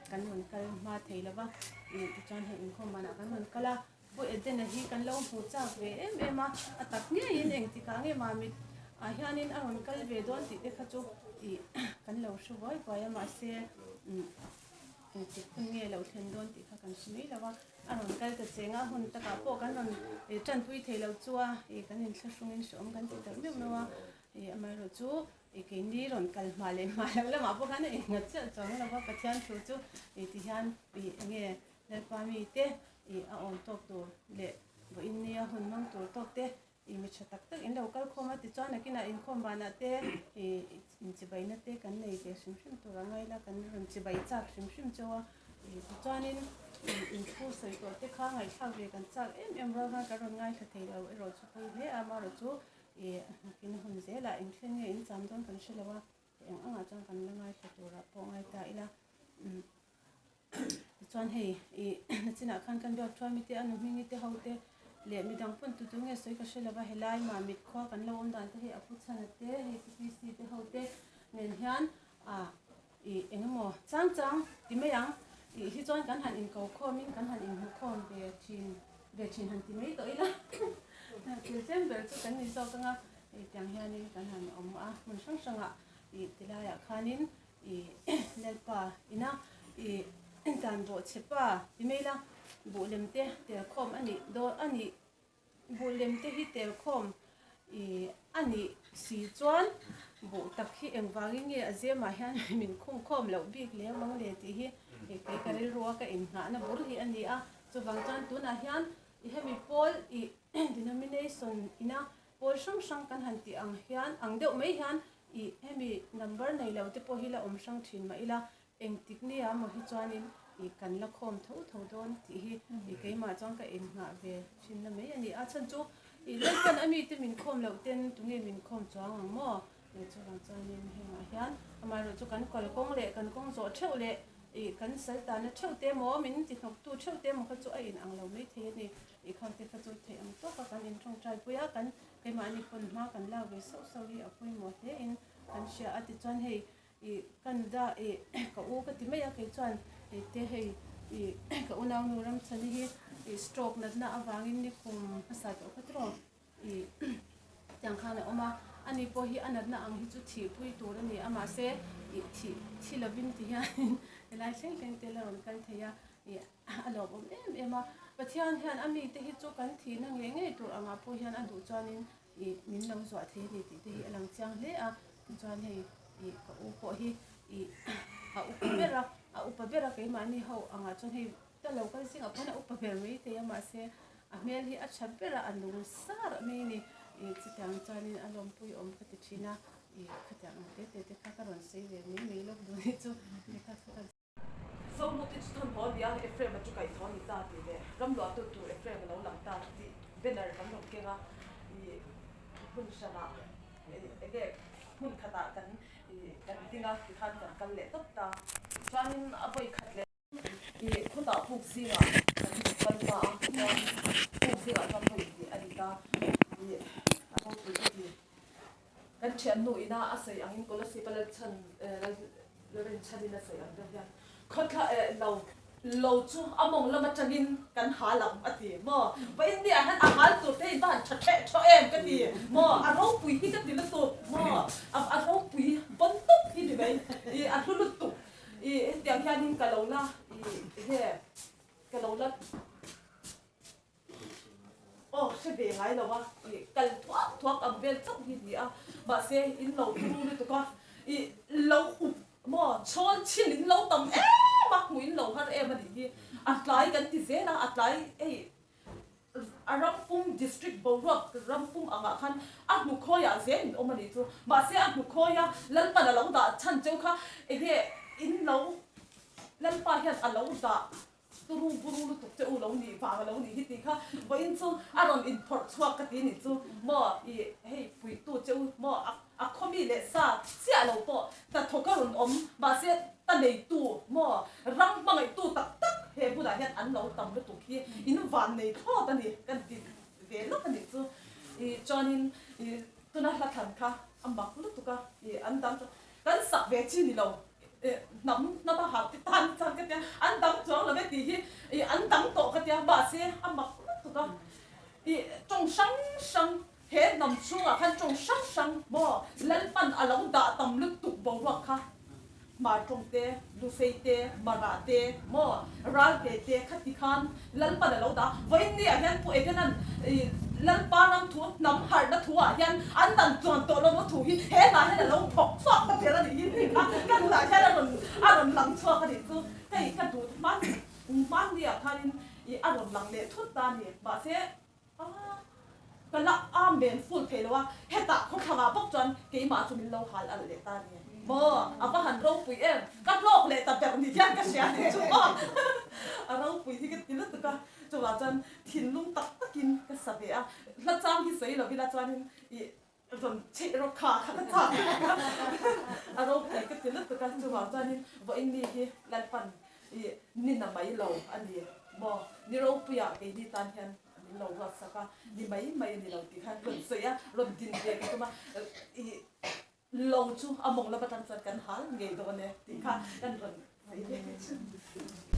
kan rawn kal hma thei lo va ih tichuan hei inkhawm banah kan rawn kal a Pu Edena hi kan lo hmu chak ve em em a a tak ngeiin engtikah nge mamit ah hianin a rawn kal ve dawn tih te kha chu ih kan lo hre vuai vuai a mahse engtik hun nge lo thlen dawn tih kha kan hre mai lo a a rawn kal ta cheng a hun takah pawh kan rawn tanpui thei lo chu a ih kan inthlahrungin hreawm kan ti tak meuh meuh a ih amaherawhchu I keini rawn kal hma leh hma loh lamah pawh khan a engnghat chiah chuang lo va, Pathian thu chu i ti hian i enge Lalpa mite i a awm tawk tur leh vawiin nia hun hmang tur tawk te i mi tha tak tak in lo kal khawm a tichuan nakinah inkhawm banah te i inchibaina te kan nei ve hrim hrim tur a ngai la kan rawn chibai chak hrim hrim cheu a i tichuanin i inthu sawi tawh te kha ngaihthlak ve kan chak em em rual khan kan rawn ngaithla thei lo erawh chu pawi hle a amaherawh chu Ih, nakin hun zelah eng thleng nge in cham dawn kan hre lo a, eng angah chuan kan la ngaithla turah pawh ngai ta ila. Umm, tichuan hei ih nachinah khan kan biak thuai mite a nu hmingi te ho te leh midang pawn tu tu nge sawi ka hre lo va, helai Mamit khua kan lo awm dan te hei a pu chhana te hei pu PC te ho te nen hian ah ih eng emaw chang chang ti mai ang tih hi chuan kan han inko khawmin kan han inhmu khawm ve thin ve thin han ti mai tawh ila thil tlem ber chu kan ni zawk anga ih tiang hianin kan han awm a hmun hrang hrangah ih ti laiah khanin ih Lalpa ina ih dan bawh chhe pa ti mai ila buh lem te tel khawm a nih dawn a nih. Buh lem te hi tel khawm ih a nih si chuan buh tak hi engvangin nge a zemah hian min khung khawm loh bik lem ang le tih hi kei ka rilru a ka inngahna bur hi a ni a. Chuvang chuan tunah hian i hemi pawl ih denomination ina pawl hrang hrang kan han tih ang hian ang deuh mai hian ih hemi number nei lo te pawh hi la awm hrang thin mah ila Engtik nia maw hi chuanin i kan la khawm tho tho dawn tih hi i keimah chuan ka innghah ve thin na mai a ni. A chhan chu i Lalpan a mite min khawm loh ten tunge min khawm chuang ang maw? Chuvang chuanin hengah hian amaherawh chu kan kalkawng leh kan kawng zawh theuh leh i kan sal tana theuh te maw min ti hnawktu theuh te maw kha chu a inang lo mai thei a ni. I khangte kha chu theih ang tawka kan intawngtai pui a, kan keimahni pawn hma kan lak ve sauh sauh hi a pawimawh hle in kan hria a. Tichuan hei Ih kan da ih ka u ka ti mai a kei chuan ih te hei ih ka unaunu Ramchhani hi ih stroke natna avangin ni kum hmasa tawh kha tiraw ih tiang khan a awm a ani pawh hi a natna ang hi chu thihpui tur a ni a mahse ih thih thi lovin ti hianin helai thleng thleng te la rawn kal thei a ih a lawmawm em em a Pathian hian a mite hi chu kan thihna ngei ngei tur angah pawh hian a duh chuanin Ih min lo zuah thei a ni tih te hi a lang chiang hle a, tichuan hei ih ka u pawh hi ih a upa ber a, a upa ber a keimahni ho angah chuan hei ka lo kal zingah pawh hian a upa ber mai thei a mahse a hmel hi a tha ber a, a nung sar mai a ni ih chutiang chuanin a lawmpui awm ka ti thin a, ih khatiang ang te te te kha ka rawn sawi ve mai mai lawk duh ni chu nikhat kha ka. Zohmute chu thawn haw a ni a, Ephraim-a chu kaih thaw a ni ta tih leh ram luahtu tur Ephraim a lo lang ta tih banner kan rawn keng a, ih hmun hranah eng nge hmun khatah kan ih kan ding a tikhan kan kal leh tawp ta. Chuanin a vawi khat leh ih khawtah puk zingah kan kal ta a, chuan puk zingah chuan vawi hnih a ni ta ih a ropui ka ti. Kan thiannu ina a sawi angin Kolasib a Lalchhan Lalrinchhanin a sawi ang deuh hian khawthla eh lo lo chu a mawng lam atangin kan hal ang a ti maw? Va India ah hian a hal tur te hi va han tha theh thaw em ka ti maw? A ropui hi ka ti lutuk maw? A ropui vawn tawp hi ni mai i a hlu lutuk i hetiang hianin ka lo la i he ka lo la Aw hre ve ngai lo a, ih kal thuak thuak ang vel chauh hi ni a, mahse in lo turu lutuk a, I lo up maw chhawl chhin in lo tam em a, hmuh in lo har em a nih hi. A tlai kan ti zel a, a tlai hei a ram pum district boruak ram pum angah khan a hnu khawiah zel in awm a nih chu. Mahse a hnu khawia Lalpan a lo dah chhan cheu kha enge in lo Lalpa hian a lo dah Turu buru lutuk che u lo nih vang a lo nih hi tih kha vawiin chu a rawn inphawrh chhuak ka ti nih chu maw i hei puitu che u maw a khawmi leh sa chiah lo pawh hnathawk a rawn awm mahse ta neitu maw ram hmangaihtu tak tak he hmunah hian an lo tam lutuk hi in van nei thlawt a ni kan ti ve lawk a nih chu i chuanin i tuna hla thlan kha a mak lutuk a i an dang Kan sak ve chi ni lo, hnam hnam a harh te tan chuan ka tia, an dang chuang lo e tih hi ih an dang tawh ka tia, mahse a mak lutuk a, ih tawng hrang hrang he hnam chhungah khan tawng hrang hrang maw Lalpan a lo dah tam lutuk boruak kha Hmar tawng te, Lusei te, Mara te maw Ralte te khati khan Lalpan a lo dah. Vawiin ni ah hian Pu Edenan ih Lalpa ram thu hnam harhna thu ah hian an dan chuan tawh lo maw thu hi he hna hian a lo thawk chhuak ta ber a nih hi tih kha ka nunah hian a rawn a rawn lang chhuak a nih chu. Hei ka duh hman hmanni ah khanin ih a rawn lang leh thut ta a ni. Mahse ah ka la amen full thei lo a, hetah khawthlang ah bawk chuan keimah chu min lo hal alh leh ta a ni. Maw a va han ropui em? Ka hlawk leh ta ber ni hian ka hria nih chu maw? A ropui hi ka ti lutuk a, chuvang chuan thinlung tak takin ka sa ve a, hla chang hi sawi lovila chuanin ih rawn chheih rawk kha kha ka chak lutuk a, a ropui ka ti lutuk a, chuvang chuanin vawiin mi hi Lalpan ih nina mai lo a ni maw? Ni ropuiah keini tan hian min lo ruatsak a, ni mai mai a ni lo tih kha rawn sawi a, rawn din ve ka tum a, ih. Lo chu a mawng lama tang chuan kan hal ngei dawn e tih kha kan rawn sawi ve.